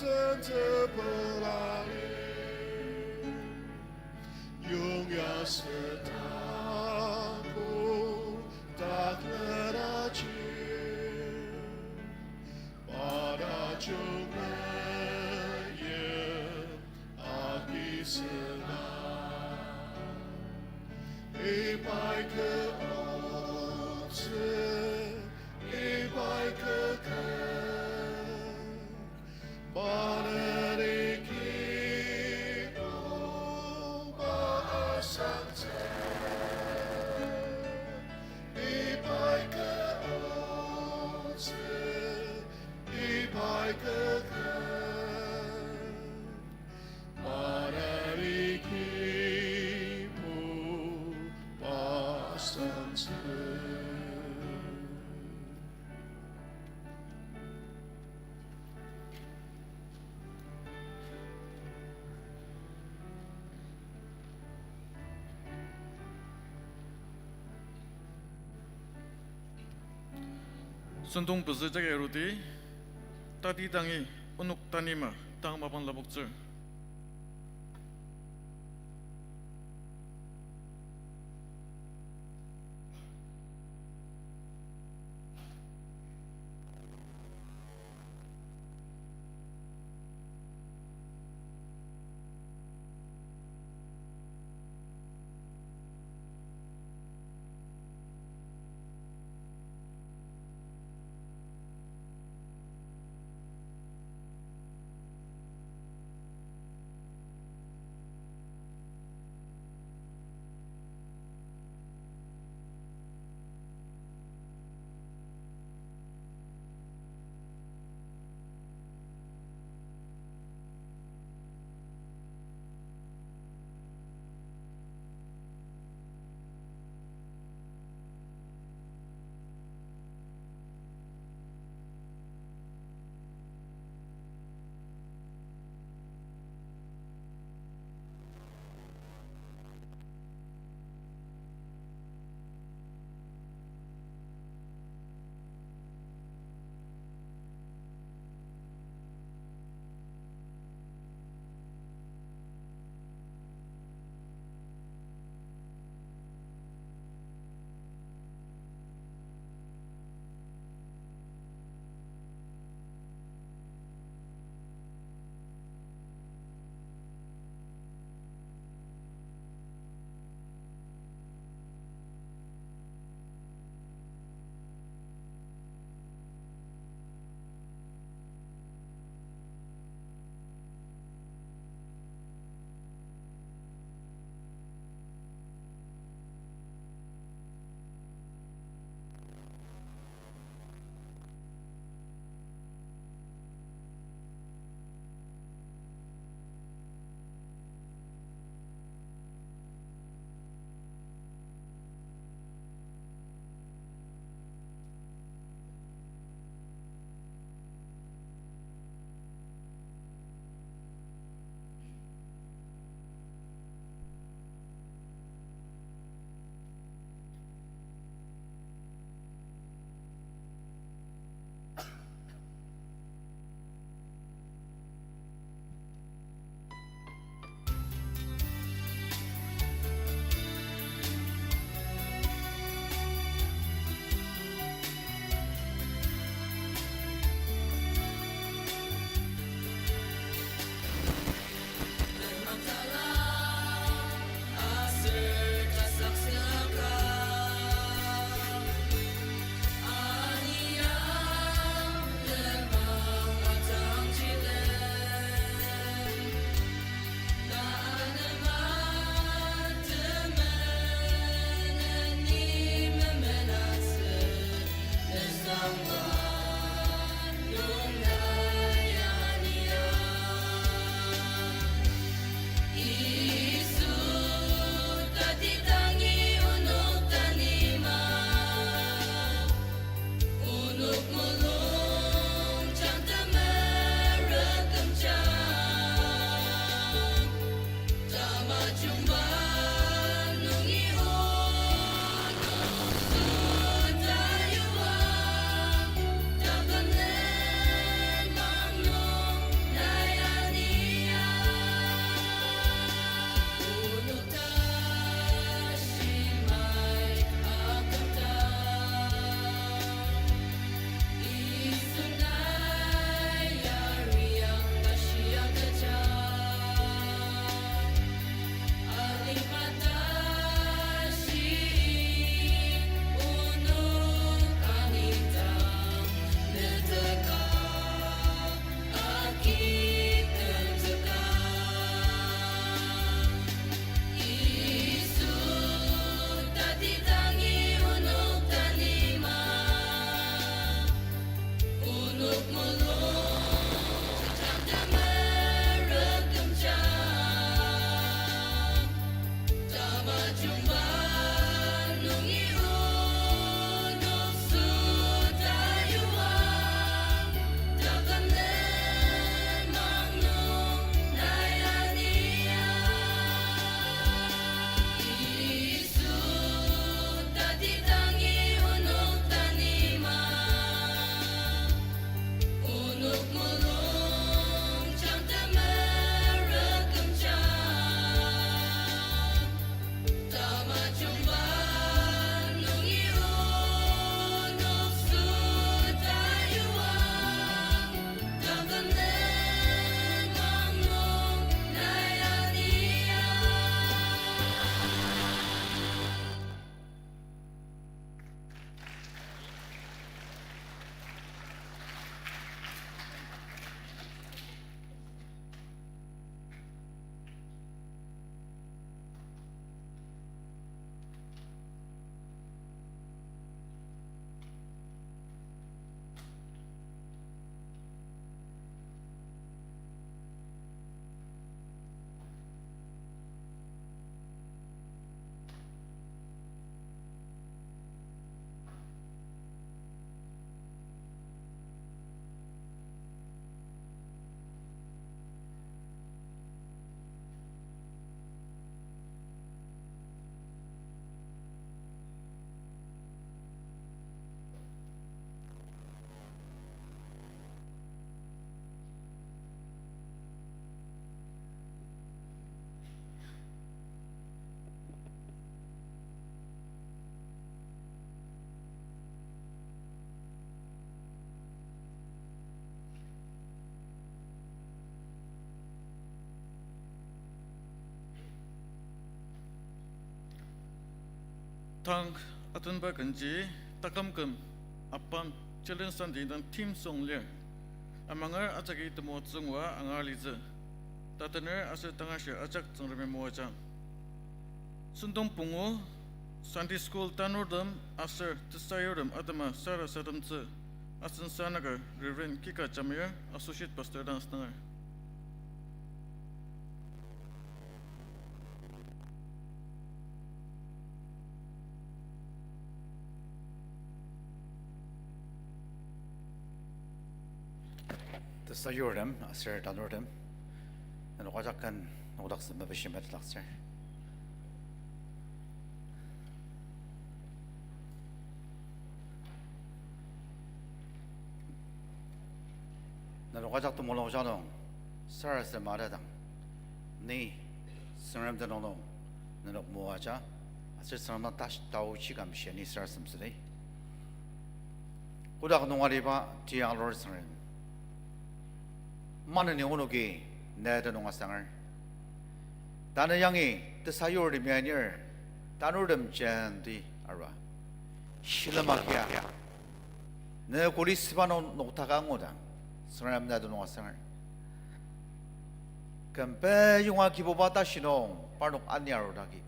tenzük pelali. Yongya seta kotak nüraji, pa tajung meyim akisena. Ibai kü otsü, ibai kü kü, maneni kibu ba asangtsü. Ibai kü otsü, ibai kü kü, maneni kibu ba asangtsü. Sentong pezü jagi aruti, tati dangi onok tanima tang mapang lapoktsür. Tang atenba kenji, taküm küm apam Children's Sunday indang theme song lir. Amanger ajaki temoatsü ngua angar litsü. Tatener aser tangashi ajak Tsüngremi moajang. Sentong pungu, Sunday School tanurtem aser tesayurtem atema sarasademtsü, asen sanaker Reverend Kika Jamir, Associate Pastor dang asünger. Tesayurtem aser tanurtem, nenok ajak ken nokdak sempet beshi metetdaktsür. Nenok ajak temulungjang nung sarasadema atadang, ni Tsüngrem tenüng nung nenok moaja, aser Tsüngrem dang tash- taochi kamshia ni sarasademtsüdi. Kotak nung aliba tiang lur Tsüngrem, maneni onoki ne tenüng asanger. Tanü yangi tesayurtem ya anir, tanurtem jenti arua, shilem agia ne kuli süba nung noktaka angudang, Tsüngrem ne tenüng asanger. Kümpe yonga Kibuba tashi nung parnok ani arudagi,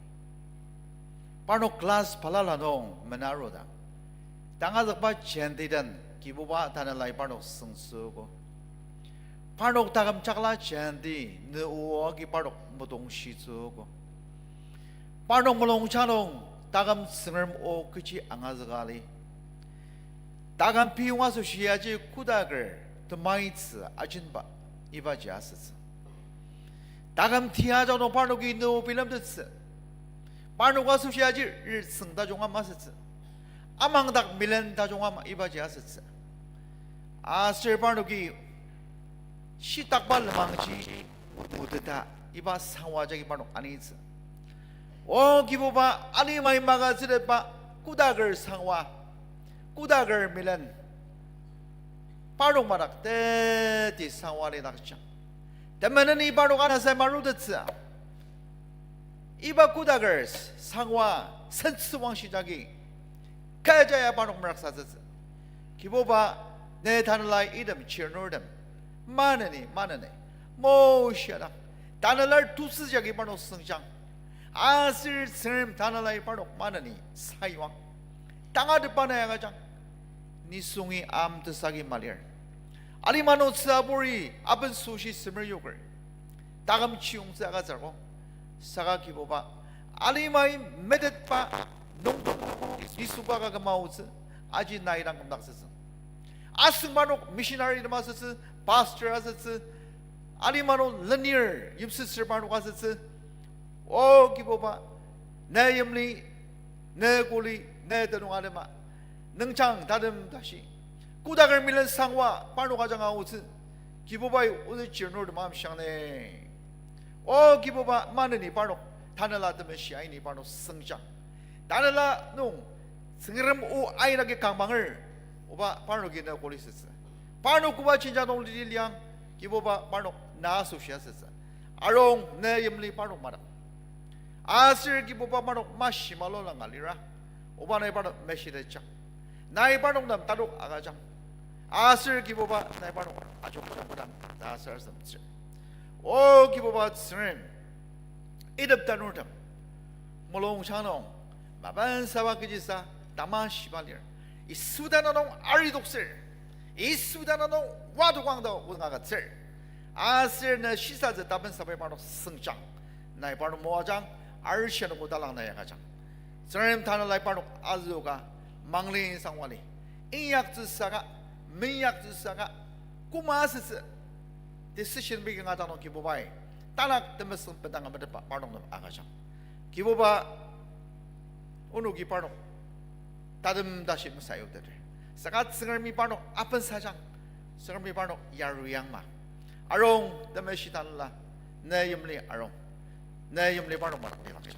parnok class balala nung mena arudang, tangazükba jenti den Kibuba Tanelai parnok süngtsüogo. Parnok taküm jakla jenti ne o agi parnok metongshitsüogo. Parnok mulungjang nung taküm Tsüngrem o kechi angazüka li. Taküm piyong asoshi aji kodaker temaitsü ajenba ibaji asütsü. Taküm tia ajak nung parnoki ne o bilemtettsü. Parnok asoshi aji ritsüng tajung ama asütsü. Amangdak milen tajung ama ibaji asütsü. Aser parnoki shitakba lenmangji oteta iba sangwa jagi parnok anitsü. O Kibuba, alimai magütsütetba kodaker sangwa, kodaker milen, parnok madak teti sangwa lidakjang. Temeneni parnok anasai marutettsü. Iba kodaker sangwa sentsüwangshi jagi kecha ya parnok meraksatsütsü. Kibuba, ne Tanelai item chirnurtem maneni maneni moshiadang, Tanelar tusü jagi parnok süngjang. Aser Tsüngrem Tanelai parnok maneni sayuang. Tangatetba nai agüjang. Nisungi amtesagi malir. Alima nung tsüaburi aben süshi semer yoker, taküm chiyongtsü agütsür ko. Saka Kibuba, alimai metetba nungdong nisungba ka küma aotsü, aji nai dang kümdaktsütsü. Asüng parnok missionary nem asütsü, pastor asütsü, alima nung lenir yimsüsür parnok asütsü. O Kibuba, ne yimli, ne kuli, ne tenüng alema nüngjang tatem tashi, kodaker milen sangwa parnok ajanga aotsü, Kibubai ozü chirnurtem amshiang ne. O Kibuba, maneni parnok Tanela Temeshi aini parnok süngjang. Tanela nung Tsüngrem o aina ki kangbanger, oba parnoki ne kuli sütsü. Parnok koba jenjang nung lili liang, Kibuba parnok na asoshi asütsü. Arung ne yimli parnok madak. Aser Kibuba parnok mashi malona nga lira, oba nai parnok meshitetjang. Nai parnok nem tadok agüjang. Aser Kibuba nai parnok ajungjang kodang ta sarasademtsür. O Kibuba Tsüngrem, item tanurtem mulungjang nung mapensaba kechisa tamashiba lir. Yisu tenüng nung aridoksür. Yisu tenüng nung wadokang ta ongagütsür. Aser ne shisatsü tapensabai parnok süngjang. Nai parnok moajang, arishia nung kodalang nai agüjang. Tsüngrem Tanelai parnok azüoka, mangli sangwali, inyaktsü saka, meinyaktsü saka, koma asütsü decision making ajak nung Kibubai, tanak temesüng bendanga metetba parnok nem agüjang. Kibuba, onoki parnok tatem tashi mesayuteter. Saka Tsüngremi parnok apensajang, Tsüngremi parnok yaruyangma. Arung Temeshi Tanela, ne yimli arung, ne yimli parnok madak lilakjang.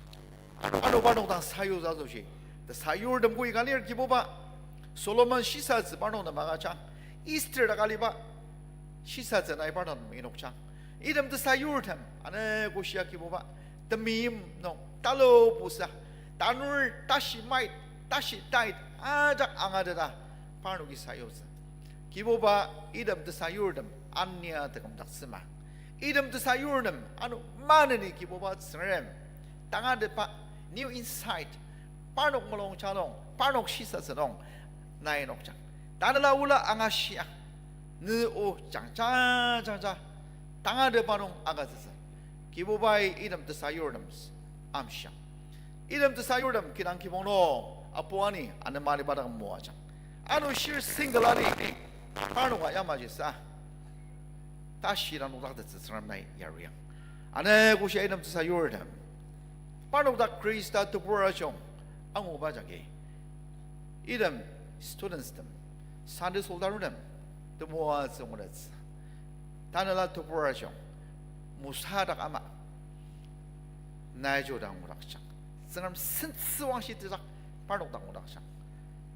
Ano parnok dang sayutsü asoshi, tesayurtem koi ka lir Kibuba. Solomon shisatsü parnok nem agüjang. Esther dak aliba shisatsü nai parnok nem inokjang. Item tesayurtem ane koshia Kibuba, temeim nung talupusa, Tanur tashi mait, tashi tait ajak angateta parnoki sayutsü. Kibuba, item tesayurtem ania tekümdaktsüma. Item tesayurtem ano maneni Kibuba Tsüngrem tangatetba new insight, parnok mulung jalung, parnok shisatsü nung nai nokjang. Tanela ola angashia, ne o jangja jangja tangatetba nung agütsütsü. Kibubai item tesayurtem amshiang. Item tesayurtem kidang kibong nung apu ani anema aliba dak moajang. Ano shir single ali parnoka yamaji sa tashi dang nokdaktettsü Tsüngrem nai yariang. Ano koshia item tesayurtem parnok dak Khrista tebur ajung anguba jagi item studentstem, Sunday school tarutem temoatsü ngudetsü. Tanela tebur ajung mosadak ama nai jodang ngudakjang. Tsüngrem sentsü wangshi tejak parnok dak ngudakjang.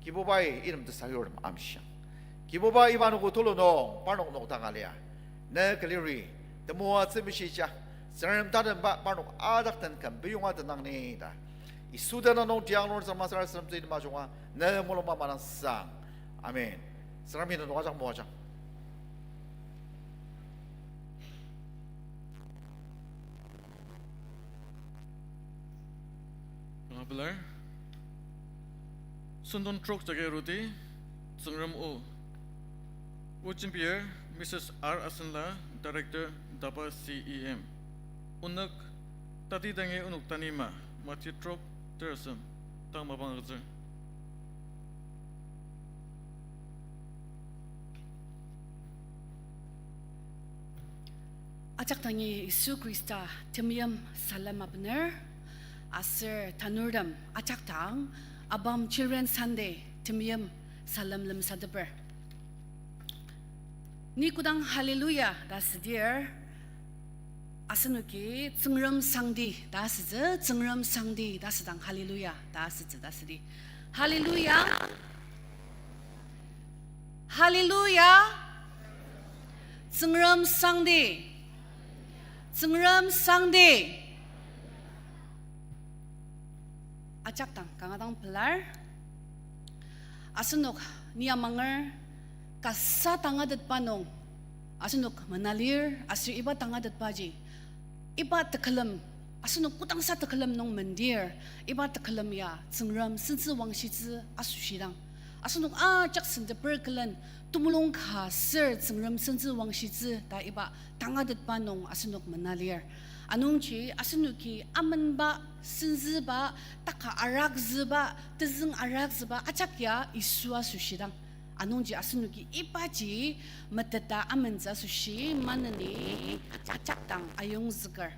Kibubai item tesayurtem amshiang. Kibubai iba noko tulu nung parnok nokdaka lia ne küliri temoatsü meshija, Tsüngrem tatemba parnok ajak den küm biyonga tenang ni ta Yisu tenüng nung tiang lur Tsüngrem masara Tsüngrem tsü item ajunga ne mulungba madangsang. Amen. Tsüngremi nenok ajak moajang. Kanga pelar. Sentong trok jagi aruti, Tsüngrem o. O jembir, Mrs R Asenla, Director, DABA C E M. Onük, Tatidangi Onük Tanima, Mati trok, terasem, tang mapang agütsür. Ajak dangi Yisu Khrista temeim salem abener, aser tanurtem ajak dang ABAM Children's Sunday temeim salem lemsateper. Ni kodang Hallelujah ta südir, asenoki Tsüngrem Sangdi ta asütsü, Tsüngrem Sangdi ta asüdang Hallelujah ta asütsü ta südi. Hallelujah. Hallelujah. Tsüngrem Sangdi. Tsüngrem Sangdi. Ajak dang kanga dang pelar. Asenok ni amanger kasa tangatetba nung asenok menalir, aser iba tangatetbaji iba tekülem, asenok kodangsa tekülem nung mendir, iba tekülem ya Tsüngrem sentsü wangshitsü asoshidang, asenok ajak senteper külen temulung ka ser Tsüngrem sentsü wangshitsü ta iba tangatetba nung asenok menalir. Anungji asenoki amenba, senzüba, taka arakzüba, tezüng arakzüba ajak ya Yisu asoshidang, anungji asenoki ibaji meteta amentsü asoshi maneni ajak dang ayongzüker.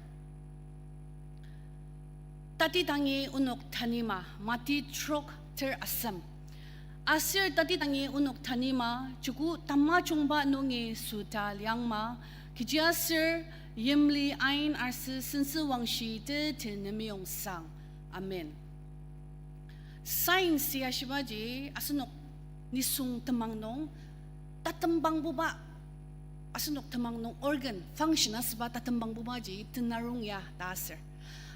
Tatidangi Onok Tanima, Mati trok ter asem. Aser Tatidangi Onok Tanima, joko tamajungba nungi süta liangma, kechiaser yimli ain aser sentsü wangshi teti nemeyong sang. Amen. Science ya shibaji asenok nisung temang nung tatembangbuba, asenok temang nung organ function asüba tatembangbubaji tenarong ya ta aser.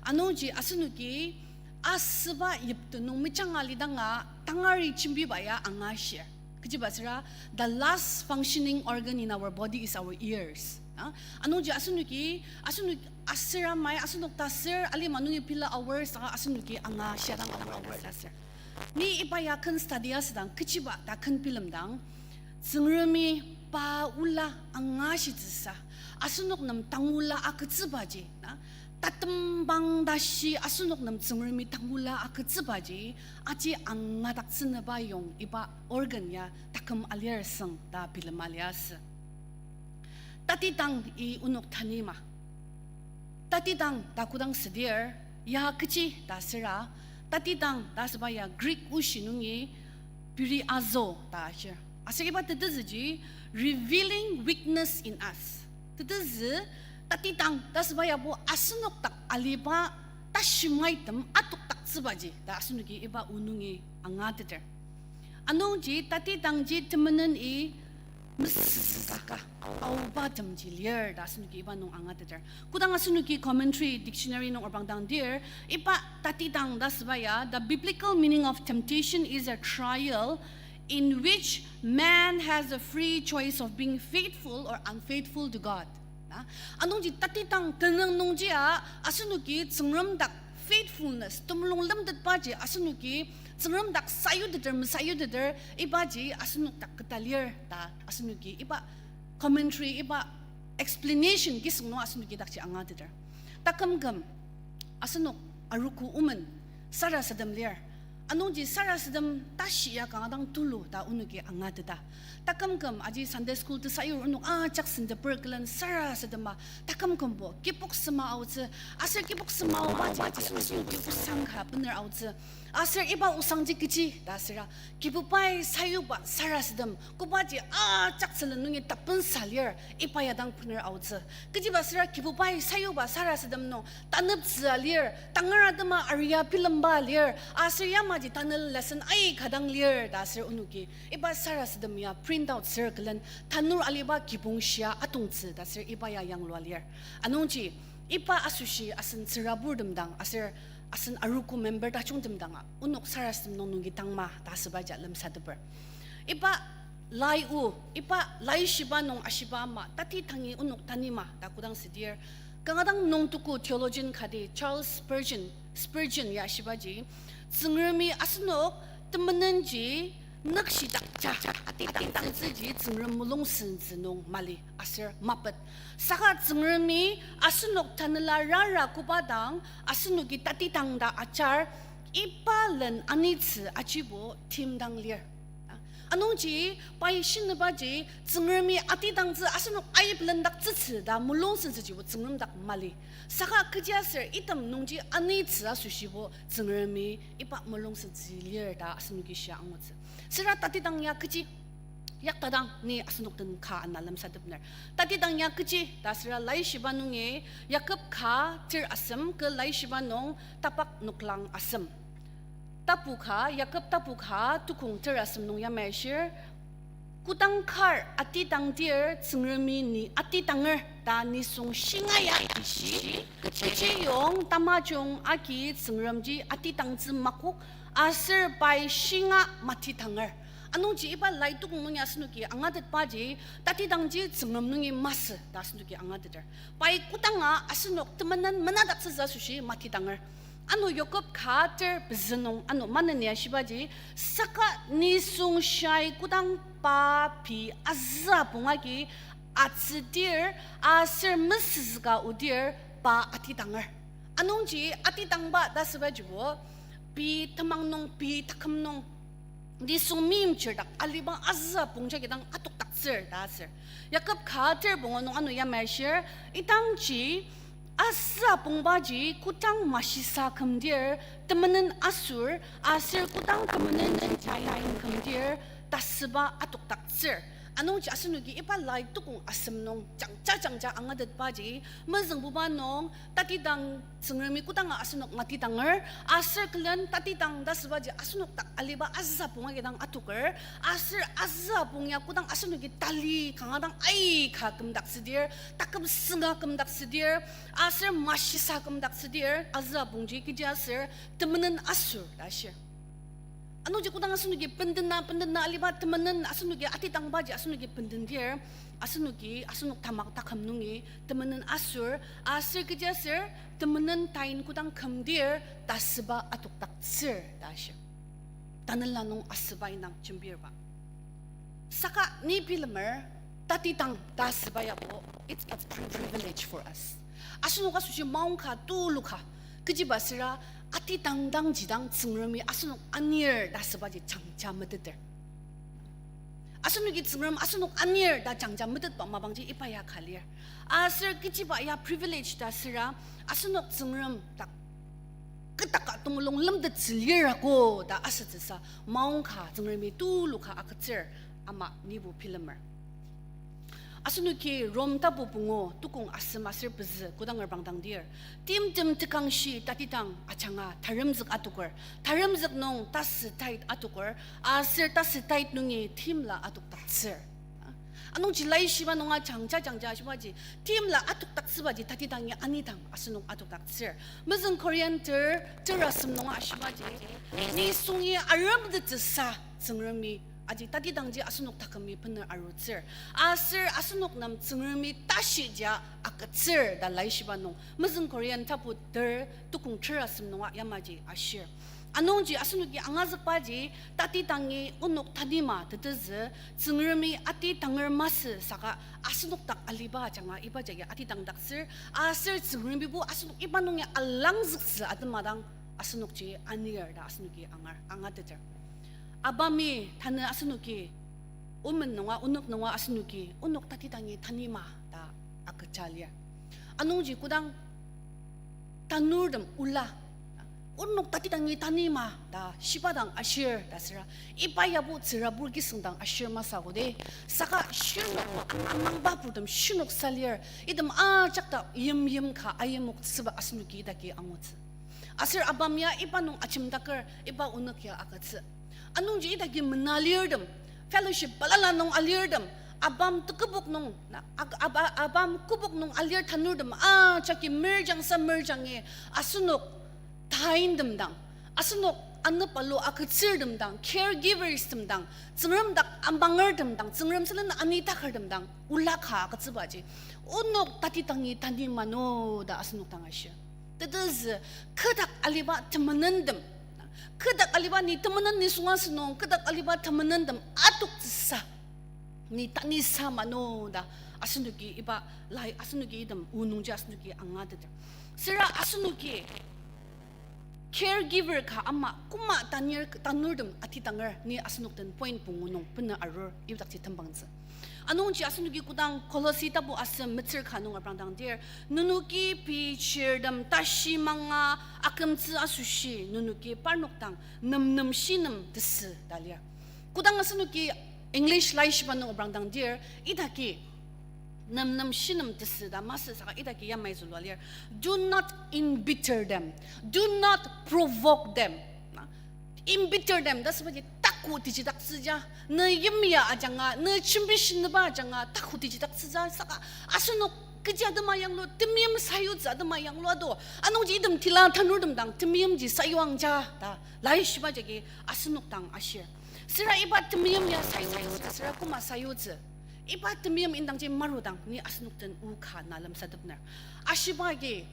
Anungji asenoki asüba yipte nung mejanga lidanga tangari jembiba ya angashir. Kechiba süra, the last functioning organ in our body is our ears. A, anungji asenoki, asenok aser amai, asenok taser alima nungi pila aor saka asenoki anga shiadang aor ta aser. Ni iba ya ken study asüdang, kechiba ta ken bilemdang, Tsüngremi pa ola angashitsüsa, asenok nem tang ola agütsübaji, na, tatembang tashi asenok nem Tsüngremi tang ola agütsübaji, aji angadaktsünüba yong iba organ ya taküm alir süng ta bilema liasü. Tatidang i Onok Tanima. Tatidang ta kodang südir, ya kechi ta süra, tatidang ta asüba ya Greek oshi nungi periazo ta ashir. Aser iba tetezüji revealing weakness in us. Tetezü tatidang ta asüba yabo asenok dak aliba tashimaitem atokdaktsübaji ta asenoki iba o nungi angateter. Anungji tatidangji temenen i mesüsaka aoba temji lir ta asenoki iba nung angateter. Kodang asenoki commentary, dictionary nung arbangdang dir, iba tatidang ta asüba ya, the biblical meaning of temptation is a trial in which man has a free choice of being faithful or unfaithful to God. Na, anungji tatidang tenüng nungjia asenoki Tsüngrem dak faithfulness, temulung lemtetbaji asenoki Tsüngrem dak sayuteter, mesayuteter, ibaji asenok dak keta lir ta asenoki iba commentary, iba explanation kisüng nung asenoki dakji angateter. Takümküm asenok arogo omen sarasadem lir. Anungji sarasadem tashi ya kanga dang tulu ta onoki angateta. Takümküm aji Sunday school tesayur onok ajak senteper külen sarasadema. Takümkümbo kibok sema aotsü. Aser kibok sema aobaji aser osang ka bener aotsü. Aser iba osangji kechi ta asüra, Kibubai sayuba sarasadem, kobaji ajak sülen nungi tapensa lir, iba ya dang bener aotsü. Kechiba süra Kibubai sayuba sarasadem nung taneptsüa lir, tangar atema aria bilemba lir, aser yamaji tanü lesson aika dang lir ta aser onoki iba sarasadem ya print out sür külen tanur aliba kibong shia atongtsü ta aser iba ya yanglua lir. Anungji iba asoshi asen tsüraburtem dang aser asen arogo member tajungtem danga onok sarasadem nung nungi tangma ta asübaji lemsateper. Iba lai o, iba laishiba nung ashiba ama tatidangi onok tanima ta kodang südir, kanga dang nungtuku theologian kati Charles Spurgeon, Spurgeon ya ashibaji, Tsüngremi asenok temenenji nükshidakja atidangtsütsüji Tsüngrem mulung sentsü nung mali aser mapet. Saka Tsüngremi asenok tanela rara koba dang asenoki tatidang ta ajar, iba len anitsü ajibo timdang lir. Anungji pai shinibaji Tsüngremi atidangtsü asenok aip lendaktsütsü ta mulung sentsüjibo Tsüngrem dak mali. Saka kechiaser item nungji anitsü asoshibo Tsüngremi iba mulung sentsü lir ta asenoki shia angutsü. Süra tatidang ya kechi, yaktadang ni asenok den ka ana lemsatepner. Tatidang ya kechi ta süra laishiba nungi Yakob ka ter asem ke laishiba nung tapak noklang asem. Tapu ka, Yakob tapu ka tukong ter asem nung yamai ashir, kodang kar atidangdir Tsüngremi ni atidanger ta nisung shinga ya ishi, kechiyong tamajung agi Tsüngremji atidangtsü makok, aser pai shinga matidanger. Anungji iba lai tukong nungi asenoki angatetbaji, tatidangji Tsüngrem nungi masü ta asenoki angateter. Pai kodanga asenok temenen menadaktsütsü asoshi matidanger. Ano Yakob ka ter pezü nung ano maneni ashibaji, saka nisung shai kodang pa pei azüa pong agi atsüdir aser mesüzüka odir pa atidanger. Anungji atidangba ta asübajibo, pei temang nung, pei taküm nung nisung meimchir dak aliba azüa pong jagi dang atokdaktsür ta asür. Yakob ka ter pungu nung ano yamai ashir, idangji azüa pongbaji kodang mashisa kümdir temenen asür, aser kodang temenen tain kümdir tasüba atokdaktsür. Anungji asenoki iba lai tukong asem nung jangja jangja angatetbaji, mezüngbuba nung tatidang Tsüngremi kodanga asenok matidanger, aser külen tatidang ta asübaji asenok dak aliba azüa pong agi dang atoker, aser azüa pong ya kodang asenoki tali kanga dang aika kümdaktsüdir, taküm sünga kümdaktsüdir, aser mashisa kümdaktsüdir, azüa pongji kechi aser temenen asür ta ashir. Anungji kodang asenoki bendena, bendena aliba temenen asenoki atidangbaji asenoki bendendir, asenoki asenok tamak taküm nungi temenen asür, aser kechi aser temenen tain kodang kümdir tasüba atokdaktsür ta ashir. Tanela nung asüba indang jembirba. Saka ni bilemer, tatidang ta asüba yabo, it's a privilege for us. Asenok asoshi maongka tuluka, kechiba süra atidang dangji dang Tsüngremi asenok anir ta asübaji jangja meteter. Asenoki Tsüngrem asenok anir ta jangja metetba mapangji iba ya ka lir. Aser kechiba ya privilege ta süra asenok Tsüngrem dak ketaka temulung lemtettsü lir ako ta asütsüsa maongka Tsüngremi tuluka agütsür ama nibo bilemer. Asenoki Rom tapu pungu tukong asem aser pezü kodang erbangdangdir, timtem tekangshi tatidang ajanga taremzük atoker, taremzük nung tasü tait atoker, aser tasü tait nungi timla atokdaktsür. Anungji laishiba nunga jangja jangja ashibaji, timla adokdaktsübaji tatidangi anidang asenok adokdaktsür. Mezüng Korinth ter, terasem nunga ashibaji, nisungi aremtettsüsa Tsüngremi, aji tatidangji asenok takümi bener arutsür. Aser asenok nem Tsüngremi tashijia agütsür ta laishiba nung. Mezüng Korinth tapu ter tukong terasem nunga yamaji ashir. Anungji asenoki angazükbaji, tatidangi onok tanima tetezü, Tsüngremi ati tanger masü saka asenok dak aliba ajanga iba jagi atidangdaktsür, aser Tsüngremibo asenok iba nungi alangzüktsü atema dang asenokji anir ta asenoki angar, angateter. Abami tanü asenoki, omen nunga, onok nunga asenoki, onok tatidangi tanima ta agüja lir. Anungji kodang tanurtem ola, onok tatidangi tanima ta shiba dang ashir ta süra, iba yabo tsürabur kisüng dang ashir masü koda, saka shirnok amangba purtem shirnok sa lir, item ajak ta yimyim ka ayimoktsüba asenoki idaki angutsü. Aser Abam ya iba nung ajemdaker, iba onok ya agütsü. Anungji idaki mena lirtem, fellowship balala nung alirtem, Abam tekübok nung, na, ag-, aba-, Abam kübok nung alir tanurtem ajaki merjangsa merjangi, asenok taintem dang, asenok anepalo agütsürtem dang, caregivers tem dang, Tsüngrem dak amangertem dang, Tsüngrem sülen anitakertem dang ola ka agütsübaji, onok tatidangi tani mano ta asenok dang ashir. Tetezü, kü dak aliba temenentem, kü dak aliba ni temenen nisung asünung, kü dak aliba temenentem adoktsüsa ni tanisa mano ta asenoki iba lai asenoki item o nungji asenoki angateter. Süra asenoki caregiver ka ama koma tanir, tanurtem atidanger ni asenok den point pungu nung bena arur idakji tembangtsü. Anungji asenoki kodang Kolosi tapu asem metsür ka nung aprangdang dir, nenoki pei chirtem tashi manga akümtsü asoshi nenoki parnok dang nemnem shinem tesü ta lir. Kodang asenoki English laishiba nung aprangdang dir, idaki nemnem shinem tesü ta masü saka idaki yamai zülua lir. Do not embitter them. Do not provoke them. Na, embitter them ta sübaji taku tejidaktsüja. Ne yimya ajanga, ne jembishinüba ajanga taku tejidaktsüja. Saka asenok kechi atema yanglu, temeim sayutsü atema yanglu ado. Anungji item tila tanurtem dang temeimji sayuangja ta laishiba jagi asenok dang ashir. Süra iba temeim ya sayutsü, süra koma sayutsü. Iba temeim indangji marudang ni asenok den o ka na lemsatepner. Ashiba agi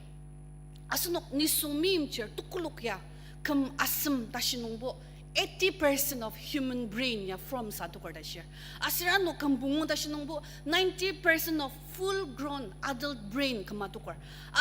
asenok nisung meimchir tekolak ya küm asem tashi nungbo eighty percent of human brain ya form sa adoker ta shir. Aser ano küm pungu tashi nungbo ninety percent of full grown adult brain küma adoker.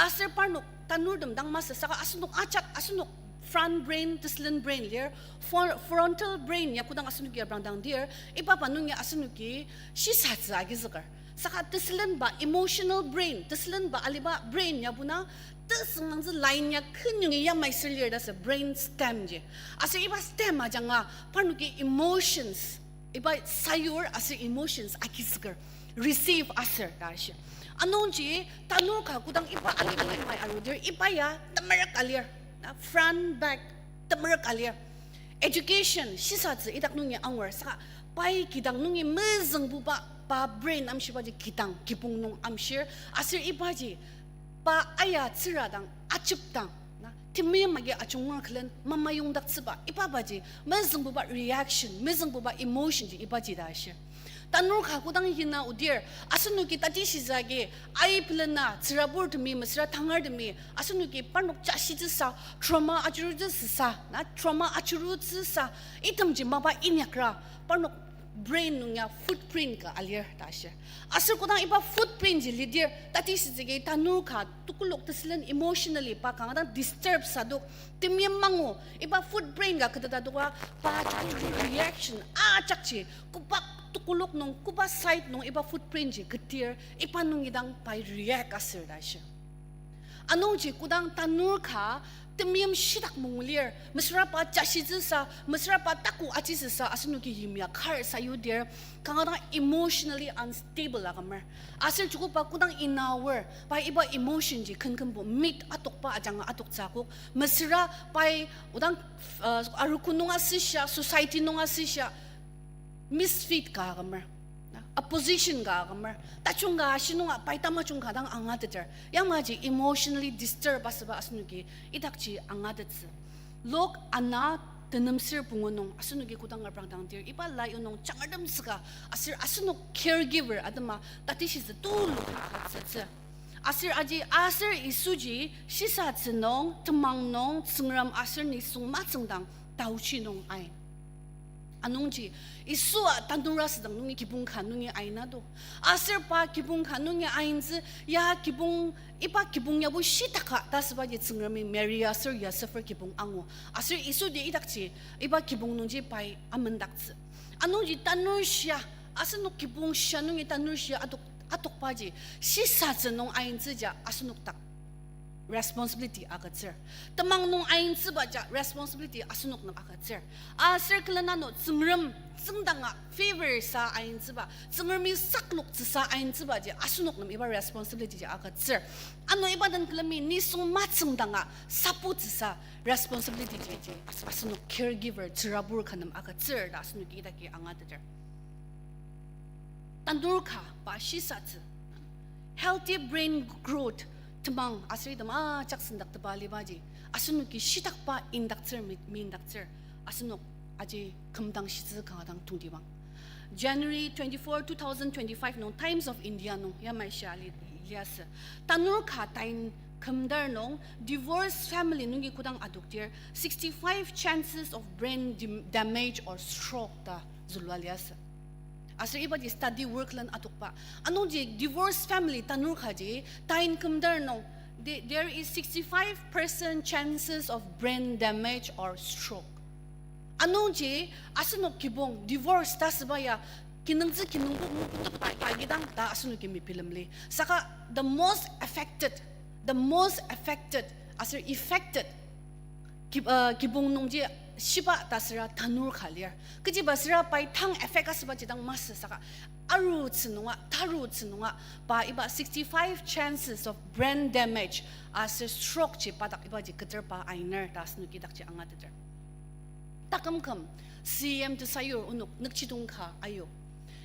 Aser parnok tanurtem dang masü saka asenok ajak asenok front brain, tesülen brain lir, for-, frontal brain ya kodang asenoki aprangdang dir, iba pa nungi asenoki shisatsü agizüker. Saka tesülenba emotional brain, tesülenba aliba brain yabo na, tesüngangtsü line ya kenyongi yamai sür lir ta sü brain stem ji. Aser iba stem ajanga parnoki emotions, iba sayur aser emotions agizüker, receive aser ta shi. Anungji tanur ka kodang iba aliba line mai arudir, iba ya temerük alir, na, front back temerük alir. Education shisatsü idak nungi angur saka pai kidang nungi mezüngbuba pa brain amshibaji kidang kibong nung amshir aser ibaji pa aya tsüradang ajepdang, na, temeim agi ajunga külen mamayongdaktsüba ibabaji mezüngbuba reaction, mezüngbuba emotion ji ibaji ta ashir. Tanur ka kodang yina odir, asenoki tatishitsü agi, aipelena, tsüraburtemi, mesüra tangartemi, asenoki parnok jashitsüsa, trauma ajurutsüsa, na, trauma ajurutsüsa, itemji mapa inyakra, parnok brain nung ya footprint ka alir ta ashir. Aser kodang iba footprint ji lidir, tatishitsü agi tanur ka tekolak tesülen emotionally pa kanga dang disturb sadok, temeim mangu, iba footprint ka keteta adoka, pa joko reaction ajakji, koba tekolak nung, koba side nung iba footprint ji ketir, iba nungi dang pai react asür ta shi. Anungji kodang tanur ka temeim shitak mangu lir, mesüra pa jashitsüsa, mesüra pa taku ajisüsa, asenoki yimya kar sayudir, kanga dang emotionally unstable akümer. Aser joko pa kodang inaor, pa iba emotion ji kümkümbo meet atokba ajanga atoktsü akok, mesüra pai odang, uh, arogo nung asüshia, society nung asüshia, misfit ka akümer. Na, opposition ka akümer. Tajung ka ashi nunga pai tamajung ka dang angateter. Yamaji emotionally disturb asüba asenoki idakji angatettsü. Lok ana tenemsür pungu nung asenoki kodang reprangdangdir, iba la yonung jangertem süka aser asenok caregiver atema tatishitsü tulu ka agütsütsü. Aser aji aser Yisuji shisatsü nung, temang nung, Tsüngrem aser nisung matsüngdang taochi nung ain. Anungji, Yisua tanur asüdang nungi kibong ka nungi aina do. Aser pa kibong ka nungi aintsü, ya kibong, iba kibong yabo shitaka ta asübaji Tsüngremi Mary aser Yosepfo kibong angu. Aser Yisudi idakji, iba kibong nungji pai amendaktsü. Anungji tanur shia, asenok kibong shia nungi tanur shia atok, atokbaji, shisatsü nung aintsüja asenok dak responsibility agütsür. Temang nung aintsübaja responsibility asenok nem agütsür. Aser külena no Tsüngrem tsüngdanga favor sa aintsüba, Tsüngremi saknoktsüsa aintsübaji asenok nem iba responsibility ji agütsür. Ano iba den külemi nisung matsüngdanga saputsüsa responsibility ji, ji as-, asenok caregiver tsürabur ka nem agütsür ta asenoki idaki angateter. Tanur ka pa shisatsü. Healthy brain growth temang aser item ajak sendaktepa alibaji asenoki shitakba indaktsür mi-, mindaktsür asenok aji kümdang shitsü kanga dang tongtibang. January twenty-four, two thousand twenty-five nung Times of India nung yamai shia li-, liasü. Tanur ka tain kümdar nung divorce family nungi kodang adokdir, sixty-five chances of brain dam-, damage or stroke ta zülua liasü. Aser ibaji study work len adokba. Anungji divorce family tanur kaji, tain kümdar nung, the-, there is sixty-five percent chances of brain damage or stroke. Anungji asenok kibong divorce ta asüba ya, kinungtsü kinungpo ngukutuk pa, pa kidang ta asenoki mebilemli. Saka the most affected, the most affected, aser affected, ki-, uh, kibong nungji shiba ta süra tanur ka lir. Kechiba süra pai tang affect asübaji dang masü saka arutsü nunga, tarutsü nunga, pa iba sixty-five chances of brain damage aser stroke ji pa dak ibaji keter pa ainer ta asenoki dakji angateter. Taküm küm, C M tesayur onok nükjidong ka ayu.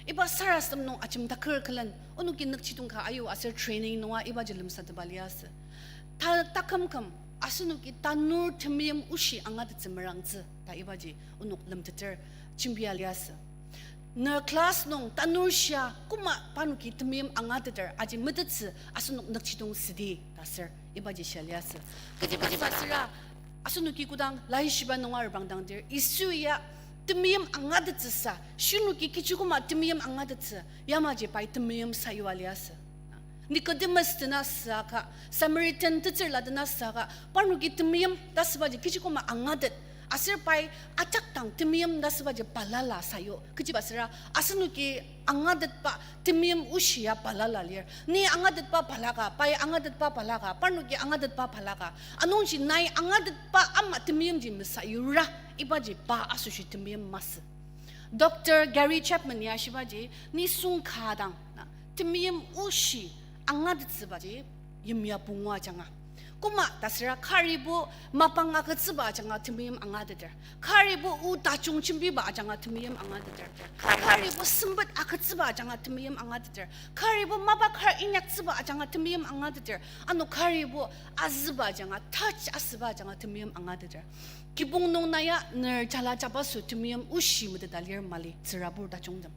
Iba sarasadem nung ajemdaker külen onoki nükjidong ka ayu aser training nunga ibaji lemsatepa liasü. Ta-, taküm küm, asenoki tanur temeim oshi angatettsü merangtsü ta ibaji onok lemteter jembia liasü. Ner class nung tanur shia koma parnoki temeim angateter aji metettsü asenok nükjidong südi ta ser ibaji shia liasü. Kechiba, kechiba süra asenoki kodang laishiba nunga reprangdangdir, Yisu ya temeim angatettsüsa, shirnoki kechi koma temeim angatettsü, yamaji pai temeim sayua liasü. Nicodemus tena süaka, Samaritan tetsürla tena süaka, parnoki temeim ta asübaji kechi koma angatet, aser pai ajak dang temeim ta asübaji balala sayu. Kechiba süra, asenoki angatetba temeim oshi ya balala lir. Ni angatetba balaka, pai angatetba balaka, parnoki angatetba balaka. Anungji nai angatetba ama temeimji mesayura, ibaji pa asoshi temeim masü. Doctor Gary Chapman ya shibaji, nisung ka dang, na, temeim oshi angatettsübaji yimya pungu ajanga. Koma ta süra karibo mapang agütsüba ajanga temeim angateter. Karibo o tajung jembiba ajanga temeim angateter. Karibo sempet agütsüba ajanga temeim angateter. Karibo mapa kar inyaktsüba ajanga temeim angateter. Ano karibo azüba ajanga, touch asüba ajanga temeim angateter. Kibong nung na ya ner jala jabaso temeim oshi meteta lir mali tsürabur tajungtem.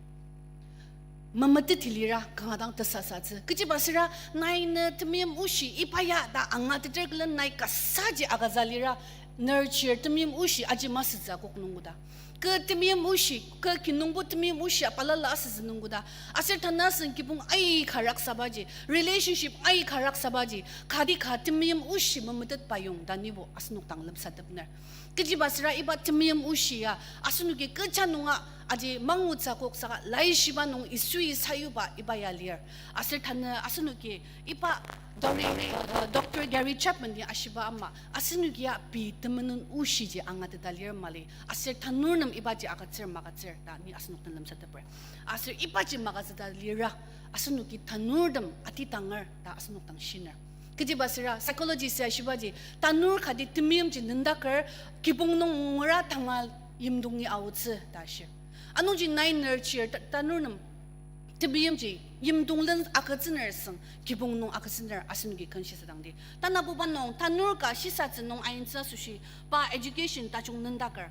Memeteti lira kanga dang tesasatsü. Kechiba süra nai ne temeim oshi iba ya ta angateter külen nai kasaji agütsü lira ner chir temeim oshi aji masütsü akok nungkoda. Kü temeim oshi, kü kinungpo temeim oshi a balala asütsü nungkoda. Aser tanü asen kibong aika raksabaji, relationship aika raksabaji, kati ka temeim oshi memetetba yong ta nibo asenok dang lemsatepner. Kechiba süra iba temeim oshi ya, asenoki kecha nunga aji mangutsü akok saka laishiba nung Yisui sayuba iba ya lir. Aser tanü asenoki iba Gary, uh, Doctor Gary Chapman-i ashiba ama, asenoki ya pei temenen oshiji angateta lir mali. Aser tanur nem ibaji agütsür magütsür ta ni asenok den lemsateper. Aser ibaji magütsüta lira, asenoki tanurtem atitanger ta asenok dang shiner. Kechiba süra psychologist ya shibaji, tanur kati temeimji nendaker kibong nung ngura tanga yimdongi aotsü ta shir. Anungji nai ner chir ta-, tanur nem Temeimji, yimdong len agütsüner süng, kibong nung agütsüner asenoki ken shisadangdi. Tanabuba nung, tanur ka shisatsü nung aintsü asoshi, pa education tajung nüngdaker.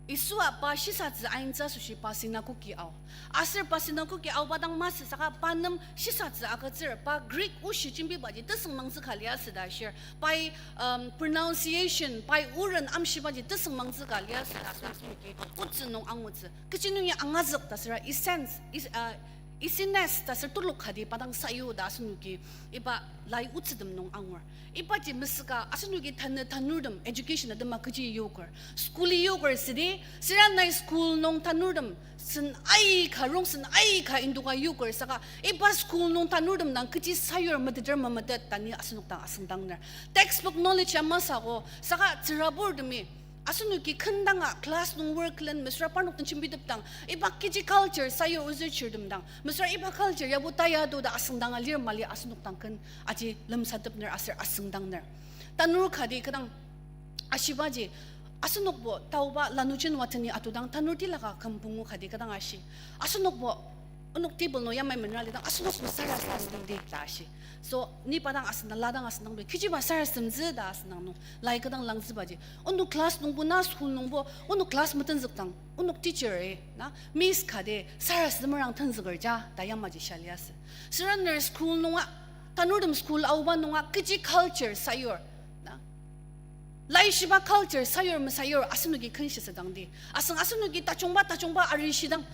Yisua pa shisatsü aintsü asoshi pa synagogue-i ao. Aser pa synagogue-i aoba dang masü saka pa nem shisatsü agütsür, pa Greek oshi jembibaji tesüng mangtsü ka liasü ta shir. Pai, um, pronunciation, pai oren amshibaji tesüng mangtsü ka liasü ta asenoki otsü nung angutsü. Kechi nungi angazük ta süra, i sense, i, uh, Isiness ta ser tulok kati pa dang sayu ta asenoki iba lai otsütem nung angur. Ibaji mesüka asenoki tanü tanurtem education atema kechi yoker, school-i yoker südi, süra nai school nung tanurtem sen aika rongsen aika induka yoker saka, iba school nung tanurtem dang kechi sayur meteter memetet ta ni asenok dang asüngdangner. Textbook knowledge ya masü ko, saka tsüraburtemi asenoki kendanga class nung work len mesüra parnok den jembitepdang, iba kechi culture sayur ozüchirtem dang, mesüra iba culture yabo taya to ta asüngdanga lir mali asenok dang ken aji lemsatepner aser asüngdangner. Tanur kati kü dang ashibaji, asenokbo taoba lanurjen wateni atodang tanur tilaka küm pungu kati kü dang ashi. Asenokbo onok table nung yamai menra lidang, asenokbo sarasademdi ta ashi. So, ni pa dang asüngdang, la dang asüngdang, kechiba sarasademtsü ta asüngdang nung, lai kü dang langzübaji, onok class nungbo na school nungbo, onok class metenzükdang, onok teacher-i, na, miss kati, sarasademer ang tenzüker ja, ta yamaji shia liasü. Süra ner school nunga, tanurtem school aoba nunga, kechi culture sayur, na, laishiba culture sayur mesayur asenoki ken shisadangdi. Asüng asenoki tajungba tajungba arishidang,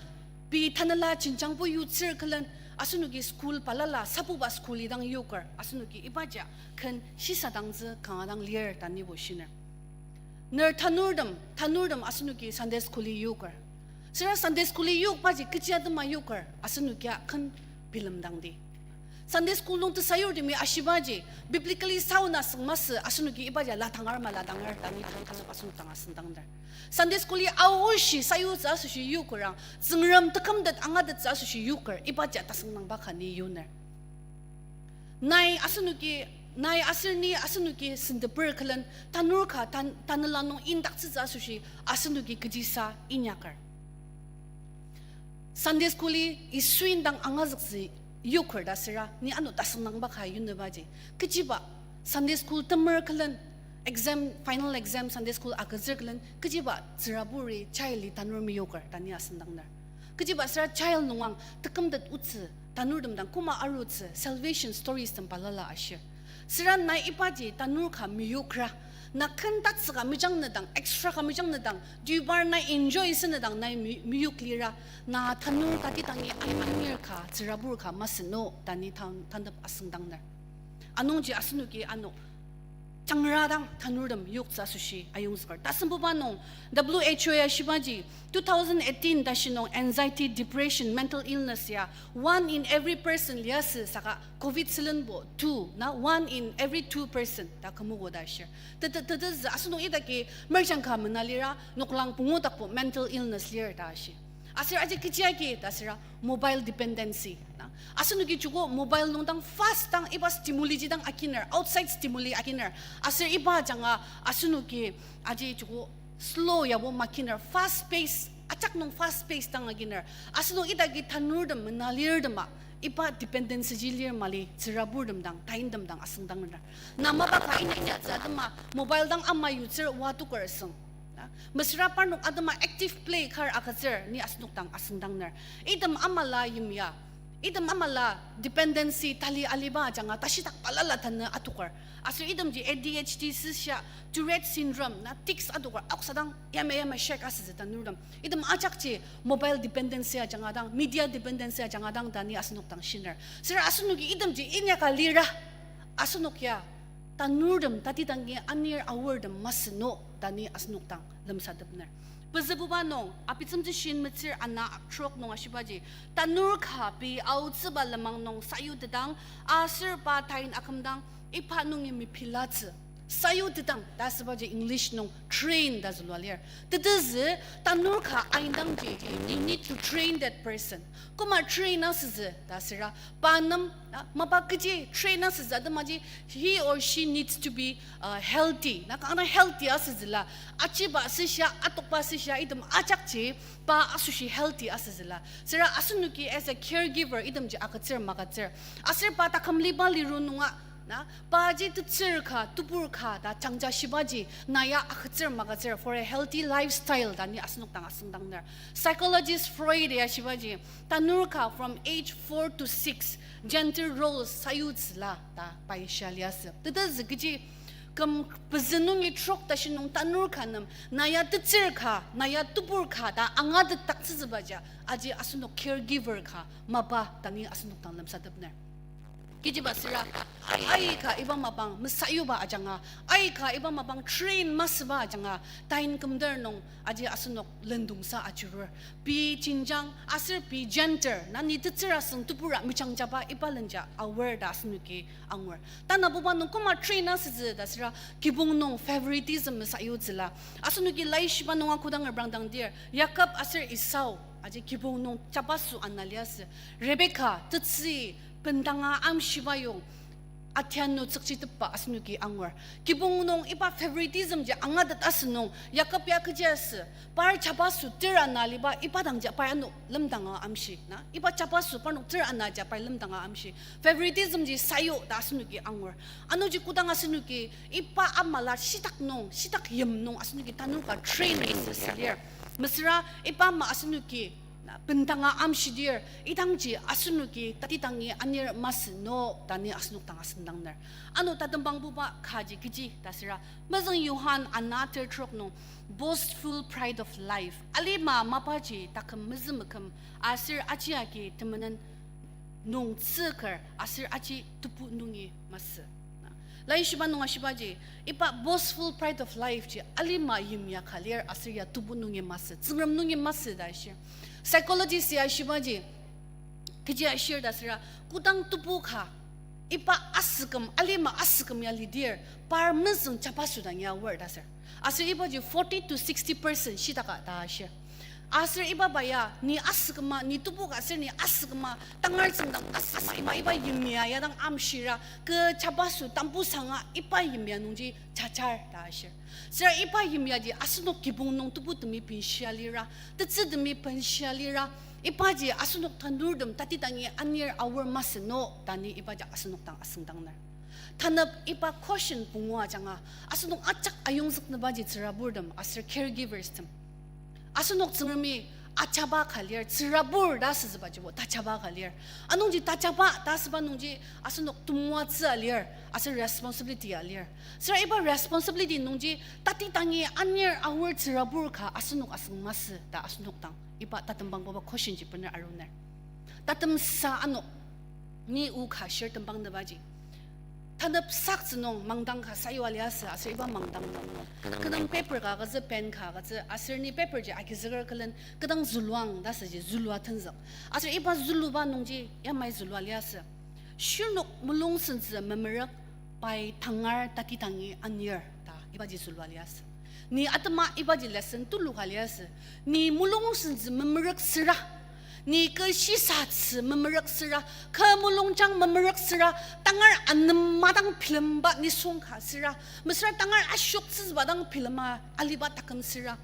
pei tanela jenjangbo yutsür külen, asenoki school balala sabuba school-i dang yoker, asenoki ibaji ken shisadangtsü kanga dang lir ta nibo shiner. Ner tanurtem, tanurtem asenoki Sunday school-i yoker. Süra Sunday school-i yokbaji kechi atema yoker, asenokia ken bilemdangdi. Sunday school nung tesayurtemi ashibaji, biblically sound asüng masü, asenoki ibaji ladanger ma ladanger ta ni ken asenok dang asüngdangner. Sunday school-i aoshi sayutsü asoshi yokerang, Tsüngrem tekümtet angatettsü asoshi yoker, ibaji tasüngdangba ka ni yuner. Nai asenoki, nai aser ni asenoki senteper külen tanur ka tan-, tanela nung indaktsütsü asoshi asenoki kechisa inyaker. Sunday school-i Yisu indang angazüktsü yoker ta süra, ni ano tasüngdangba ka yunübaji, kechiba Sunday school temer külen, exam, final exam Sunday school agütsür külen, kechiba tsüraburi child-i tanur meyoker ta ni asüngdangner. Kechiba süra child nungang tekümtet otsü, tanurtem dang koma arutsü, salvation stories tem balala ashir. Süra nai ibaji tanur ka meyokra, na ken tatsüka mejang nedang, extra ka mejang nedang, deobar nai enjoy sü nedang nai me-, meyok lira, na tanur kati tangi anir ka, tsürabur ka masü no ta ni tan-, tantep asüngdangner. Anungji asenoki ano jangra dang tanurtem yoktsü asoshi ayongzüker. Tasembuba nung W H O ya shibaji, two thousand eighteen tashi nung anxiety, depression, mental illness ya one in every person liasü saka covid sülenbo two, na one in every two person ta kümogo ta ashir. Tete, tetezü asenok idaki merjang ka mena lira noklang pungu dakbo mental illness lir ta ashi. Aser aji kechi agi ta süra mobile dependency, na. Asenoki joko mobile nung dang fast dang iba stimuli ji dang akiner, outside stimuli akiner. Aser iba ajanga asenoki aji joko slow yabo makiner, fast pace, ajak nung fast pace dang akiner. Asenok idaki tanurtem mena lirtema, iba dependency ji lir mali, tsüraburtem dang, taintem dang asüngdangner. Na mapa ka inyaktsü atema mobile dang ama yutsür wa toker süng, na. Mesüra parnok atema active play kar agütsür ni asenok dang asüngdangner. Item amala yimya, item amala dependency tali aliba ajanga tashidak balala tanü atoker. Aser itemji A D H D süshia, Tourette syndrome, na tics atoker, aoksadang yamai yamai shake asütsü tanurtem. Item ajakji mobile dependency ajanga dang, media dependency ajanga dang ta ni asenok dang shiner. Süra asenoki itemji inyaka lira, asenok ya tanurtem tati dangi anir aortem masü no ta ni asenok dang lemsatepner. Pezübuba nung, Apitsümtsü shin metsür ana trok nung ashibaji, tanur ka pei aotsüba lenmang nung sayutetang, aser pa tain akümdang, iba nungi mepilatsü. Sayutetang ta asübaji English nung train ta zülua lir. Tetezü tanur ka aindangji, you need to train that person. Koma train asütsü ta süra, pa nem, na, mapa kechi train asütsü atemaji, he or she needs to be, uh, healthy. Na kanga healthy asütsüla, achiba süshia, atokba süshia, item ajakji, pa asoshi healthy asütsüla. Süra asenoki as a caregiver, itemji agütsür magütsür. Aser pa taküm liba liru nunga, na, paji tetsür ka, tebur ka ta jangja shibaji, na ya agütsür magütsür for a healthy lifestyle ta ni asenok dang asüngdangner. Psychologist Freud ya shibaji, tanur ka from age four to six, gender roles sayutsüla ta pai shia liasü. Tetezü kechi küm pezü nungi trok tashi nung tanur ka nem, na ya tetsür ka, na ya tebur ka ta angatetdaktsütsübaja, aji asenok caregiver ka, mapa ta ni asenok dang lemsatepner. Kechiba süra, aika iba mapang mesayuba ajanga, aika iba mapang train masüba ajanga, tain kümder nung aji asenok lendongsa ajurur. Pei jenjang, aser pei gender, na ni tetsür asüng tebura mejangjaba iba lenja aware ta asenoki angur. Tanabuba nung koma train asütsü ta süra kibong nung favoritism mesayutsüla. Asenoki laishiba nunga kodang reprangdangdir, Yakob aser Esau, aji kibong nung jabaso ana liasü. Rebecca, tetsü, bendanga amshiba yong, atianu tsükchitepba asenoki angur. Kibong nung iba favoritism ji angatet asünung, Yakob ya kechi asü, par jabaso ter ana liba iba dangji pai ano lemdanga amshi, na? Iba jabaso parnok ter ana ja pai lemdanga amshi. Favoritism ji sayu ta asenoki angur. Anungji kodang asenoki iba amala shitak nung, shitak yim nung asenoki tanur ka train asü lir. Mesüra iba ama asenoki na, bendanga amshidir, idangji asenoki tatidangi anir masü no ta ni asenok dang asüngdangner. Ano tatembangbuba kaji kechi ta süra, mezüng Johan ana ter trok nung, boastful pride of life. Alima mapaji taküm mezümeküm aser aji agi temenen nung tsüker aser aji tebu nungi masü. Na, laishiba nung ashibaji, iba boastful pride of life ji alima yimya ka lir aser ya tebu nungi masü, Tsüngrem nungi masü ta ashir. Psychologist ya ashibaji, kechi ashir ta süra, kodang tebu ka, iba asüküm, alima asüküm ya lidir, par mezüng jabaso dang ya aor ta sür. Aser ibaji forty to sixty percent shitaka ta ashir. Aser iba ba ya, ni asüküma, ni tebu ka aser ni asüküma, tangar tsüngdang asüküma, iba yimya ya dang amshira, kü jabaso tambu sanga iba yimya nungji jajar ta ashir. Süra iba yimyaji asenok kibong nung tebutemi benshia lira, tetsütemi benshia lira, ibaji asenok tanurtem tatidangi anir aor masü no ta ni ibaji asenok dang asüngdangner. Tanep iba question pungu ajanga, asenok ajak ayongzüknübaji tsüraburtem aser caregivers tem. Asenok Tsüngremi ajaba ka lir, tsürabur ta asütsübajibo tajaba ka lir. Anungji tajaba ta asüba nungji asenok temoatsü a lir, aser responsibility a lir. Süra iba responsibility nungji tatidangi anir aor tsürabur ka asenok asüng masü ta asenok dang iba tatembangbuba question ji bener aruner. Tatemsa ano, ni o ka shir tembangnübaji. Tanepsaktsü nung mangdang ka sayua liasü, aser iba mangdang nung kü dang paper ka agütsü, pen ka agütsü, aser ni paper ji agizüker külen kü dang züluang ta asüji zülua tenzük. Aser iba züluba nungji yamai zülua liasü. Shirnok mulung sentsü memerük, pai tangar tatidangi anir ta ibaji zülua liasü. Ni atema ibaji lesson tulu ka liasü. Ni mulung sentsü memerük süra, ni kü shisatsü memerük süra, kü mulungjang memerük süra, tangar anem madang bilemba nisung ka süra, mesüra tangar ashoktsüba dang bilema aliba taküm süra,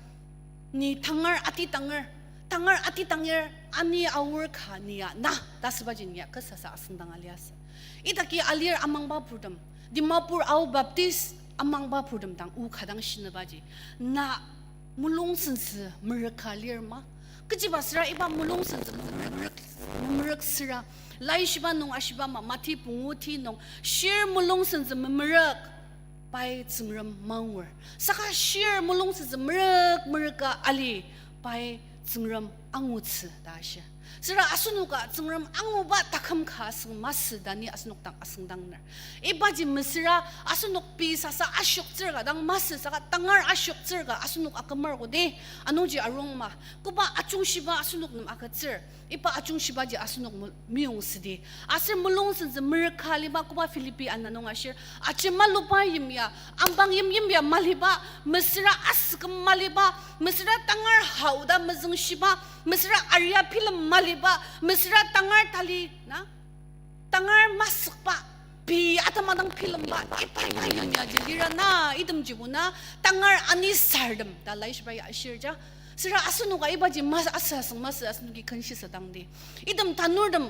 ni tangar atitanger, tangar atitanger ani aor ka ni ya na ta asübaji ni ya kü sasa asüngdanga liasü. Idaki alir amangba purtem, Dimapur Ao Baptist amangba purtem dang o ka dang shinübaji, na mulung sentsü merük ka lir ma? Kechiba süra iba mulung sentsü memerük, memerük süra, laishiba nung ashiba ma, Mati pungu ti nung, shir mulung sentsü memerük, pai Tsüngrem mangur. Saka shir mulung sentsü merük merüka ali, pai Tsüngrem angutsü ta ashir. Süra asenoka Tsüngrem anguba taküm ka asüng masü ta ni asenok dang asüngdangner. Ibaji mesüra asenok pei sasa ashioktsür ka dang masü saka tangar ashioktsür ka asenok akümar kodi, anungji arungma. Koba ajungshiba asenok nem agütsür. Iba ajungshibaji asenok mul-, meyong südi. Aser mulung sentsü merüka aliba koba Philippi ana nung ashir. Aji maluba yimya, ambang yimyimya maliba, mesüra asüküm maliba, mesüra tangar haoda mezüngshiba, mesüra aria bilem maliba, mesüra tangar tali, na? Tangar masükba, pei atema dang bilemba, iba yimya ji lira na, itemjibo na, tangar anisartem, ta laishiba ya ashir ja. Süra asenoka ibaji mas-, asü asüng masü asenoki kenshi sadangdi. Item tanurtem,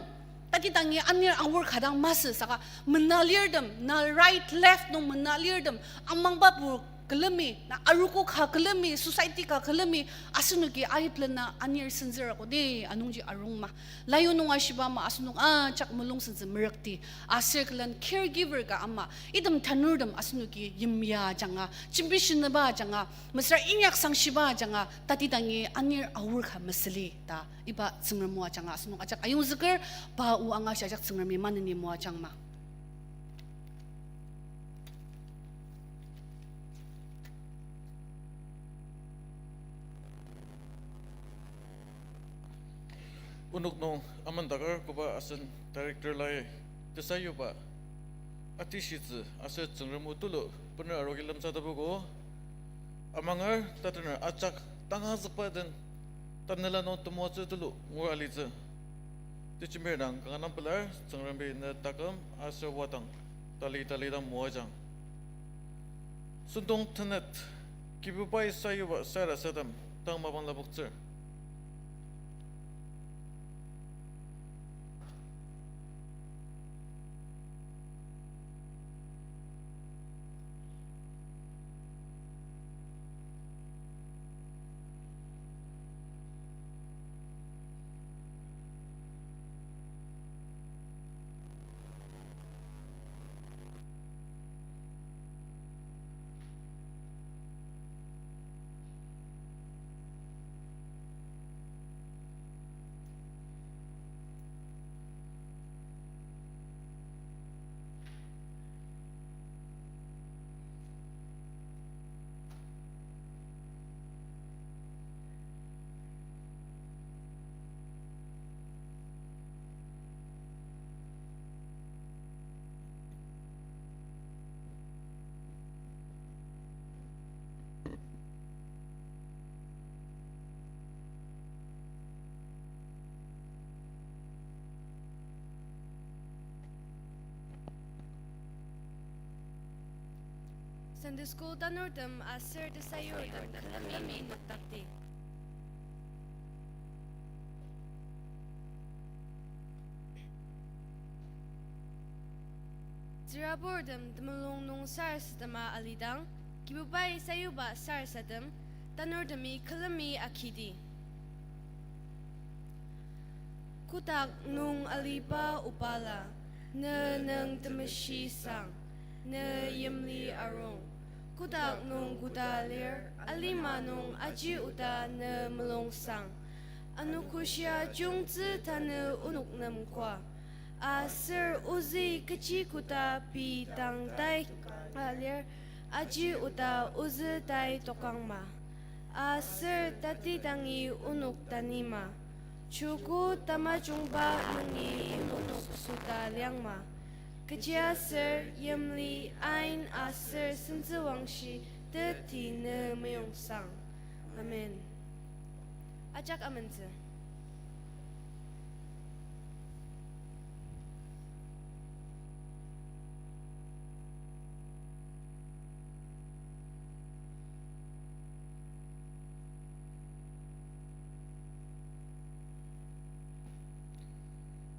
tati tangi anir aor ka dang masü saka mena lirtem, na right, left nung mena lirtem, amangba pur külemi, na arogo ka külemi, society ka külemi, asenoki aiplena anir senzür kodi anungji arungma. Layu nung ashiba ama asenok ajak mulung sentsü merükti. Aser külen caregiver ka ama, item tanurtem asenoki yimya ajanga, jembishinaba ajanga, mesüra inyak sangshiba ajanga, tati tangi anir aor ka mesüli ta, iba Tsüngrem o ajanga asenok ajak ayongzüker, pa o angashi ajak Tsüngremi maneni moajangma. Onok nung amandaker koba asen director lai tesayuba atishitsü aser Tsüngrem o tulu bener arogi lemsatepoko. Amanger tatener ajak tangazükba den tanela nung temoatsü tulu ngur alitsü. Teaching period dang kanga dang pelar, Tsüngremi ne taküm aser wadang tali tali dang moajang. Sentong tenet, Kibubai sayuba sarasadem tang mapang lapoktsür. Sunday school tanurtem aser tesayurtem külemi noktakdi. Tsüraburtem temulung nung sarasadema alidang, Kibubai sayuba sarasadem, tanurtemi külemi akidi. Kotak nung aliba Obala, ne nüng temeshi sang, ne yimli arung. Kotak nung koda lir, alima nung aji oda ne mulung sang. Anogoshia jungtsü tanü onok nem koa. Aser ozü kechi koda pei tang tai alir, aji oda ozü tai tokangma. Aser tati dangi onok tanima. Joko tamajungba nungi onok süta liangma. Kechiaser yimli ain aser sentsüwangshi teti ne meyong sang. Amen. Ajak amentsü.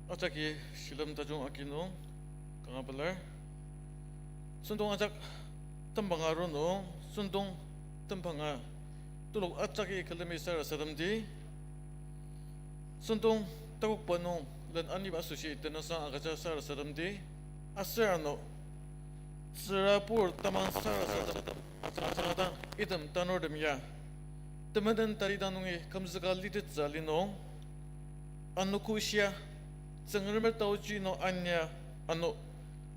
Ajaki shilem tajung agi nung kanga pelar. Sentong ajak tembanga aru nung, sentong tembanga telok ajaki külemi sarasademdi. Sentong takokba nung len aniba asoshi tenüngsang agüja sarasademdi. Aser ano tsürabur tamang sarasadem ajanga dang item tanurtem ya temenen talidang nungi kümzüka litettsü ali nung, anogo shia, Tsüngremer taochi nung ania, ano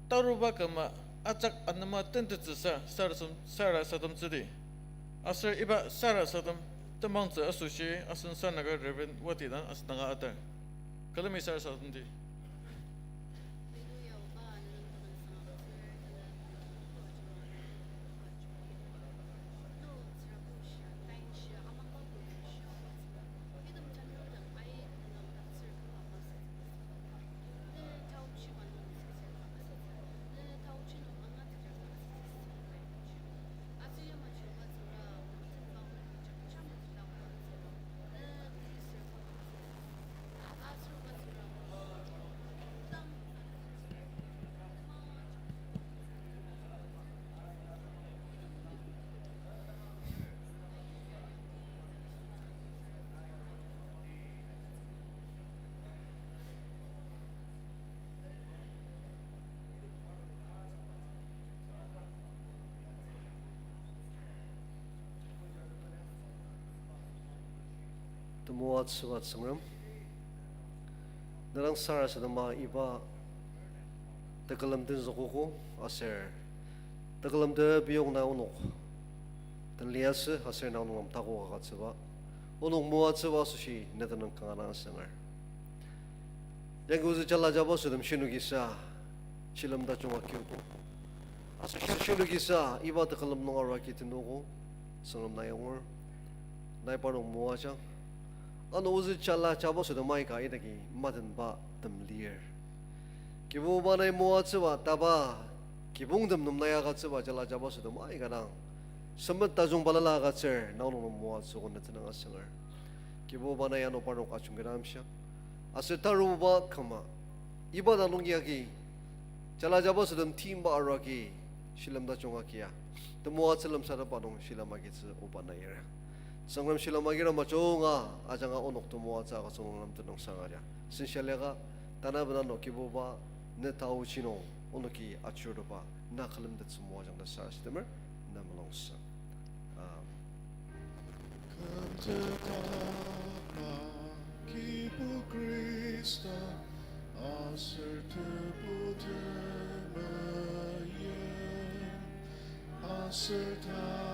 taruba küma ajak anema tentettsüsa sarasadem, sarasademtsüdi. Aser iba sarasadem temangtsü asoshi asen sanaga Reverend Wati dang asen danga atar. Külemi sarasademdi. Temoatsüba Tsüngrem, ne dang sarasadema iba tekülem tenzükogo aser tekülem tepiyong na onok den liasü aser na onok nem takoka agütsüba, onok moatsüba asoshi ne tenüng kanga dang asünger. Yangi ozü jala jabaso tem shinokisa shilem tajung akiogo. Aser shinokisa iba tekülem nung arua agi tenogo, Tsüngrem nai angur, nai parnok moajang. Ano ozü jala jabaso tem aika idaki matenba tem lir. Kibuba nai moatsüba taba, kibongtem nem nai agütsüba jala jabaso tem aika dang semet tajung balala agütsür, na onok nem moatsüogo ne tenüng asünger. Kibuba nai ano parnok ajungketa amshia. Aser taruba küma iba dang nungi agi jala jabaso tem timba arua agi shilem tajung agia temoatsü lemsatepba nung shilem agitsü oba nai lir. Tsüngrem shilem agira majunga ajanga onok temoatsü agütsü nung nem tenüng sanga dia. Sensa liaka, tanü bena ano Kibuba ne taochi nung onoki ajurteba na külemtettsü moajang ta sarasademer, ne mulungsa. Amen. Kümtetba Kibu Khrista, aser Tebu temeim, aser ta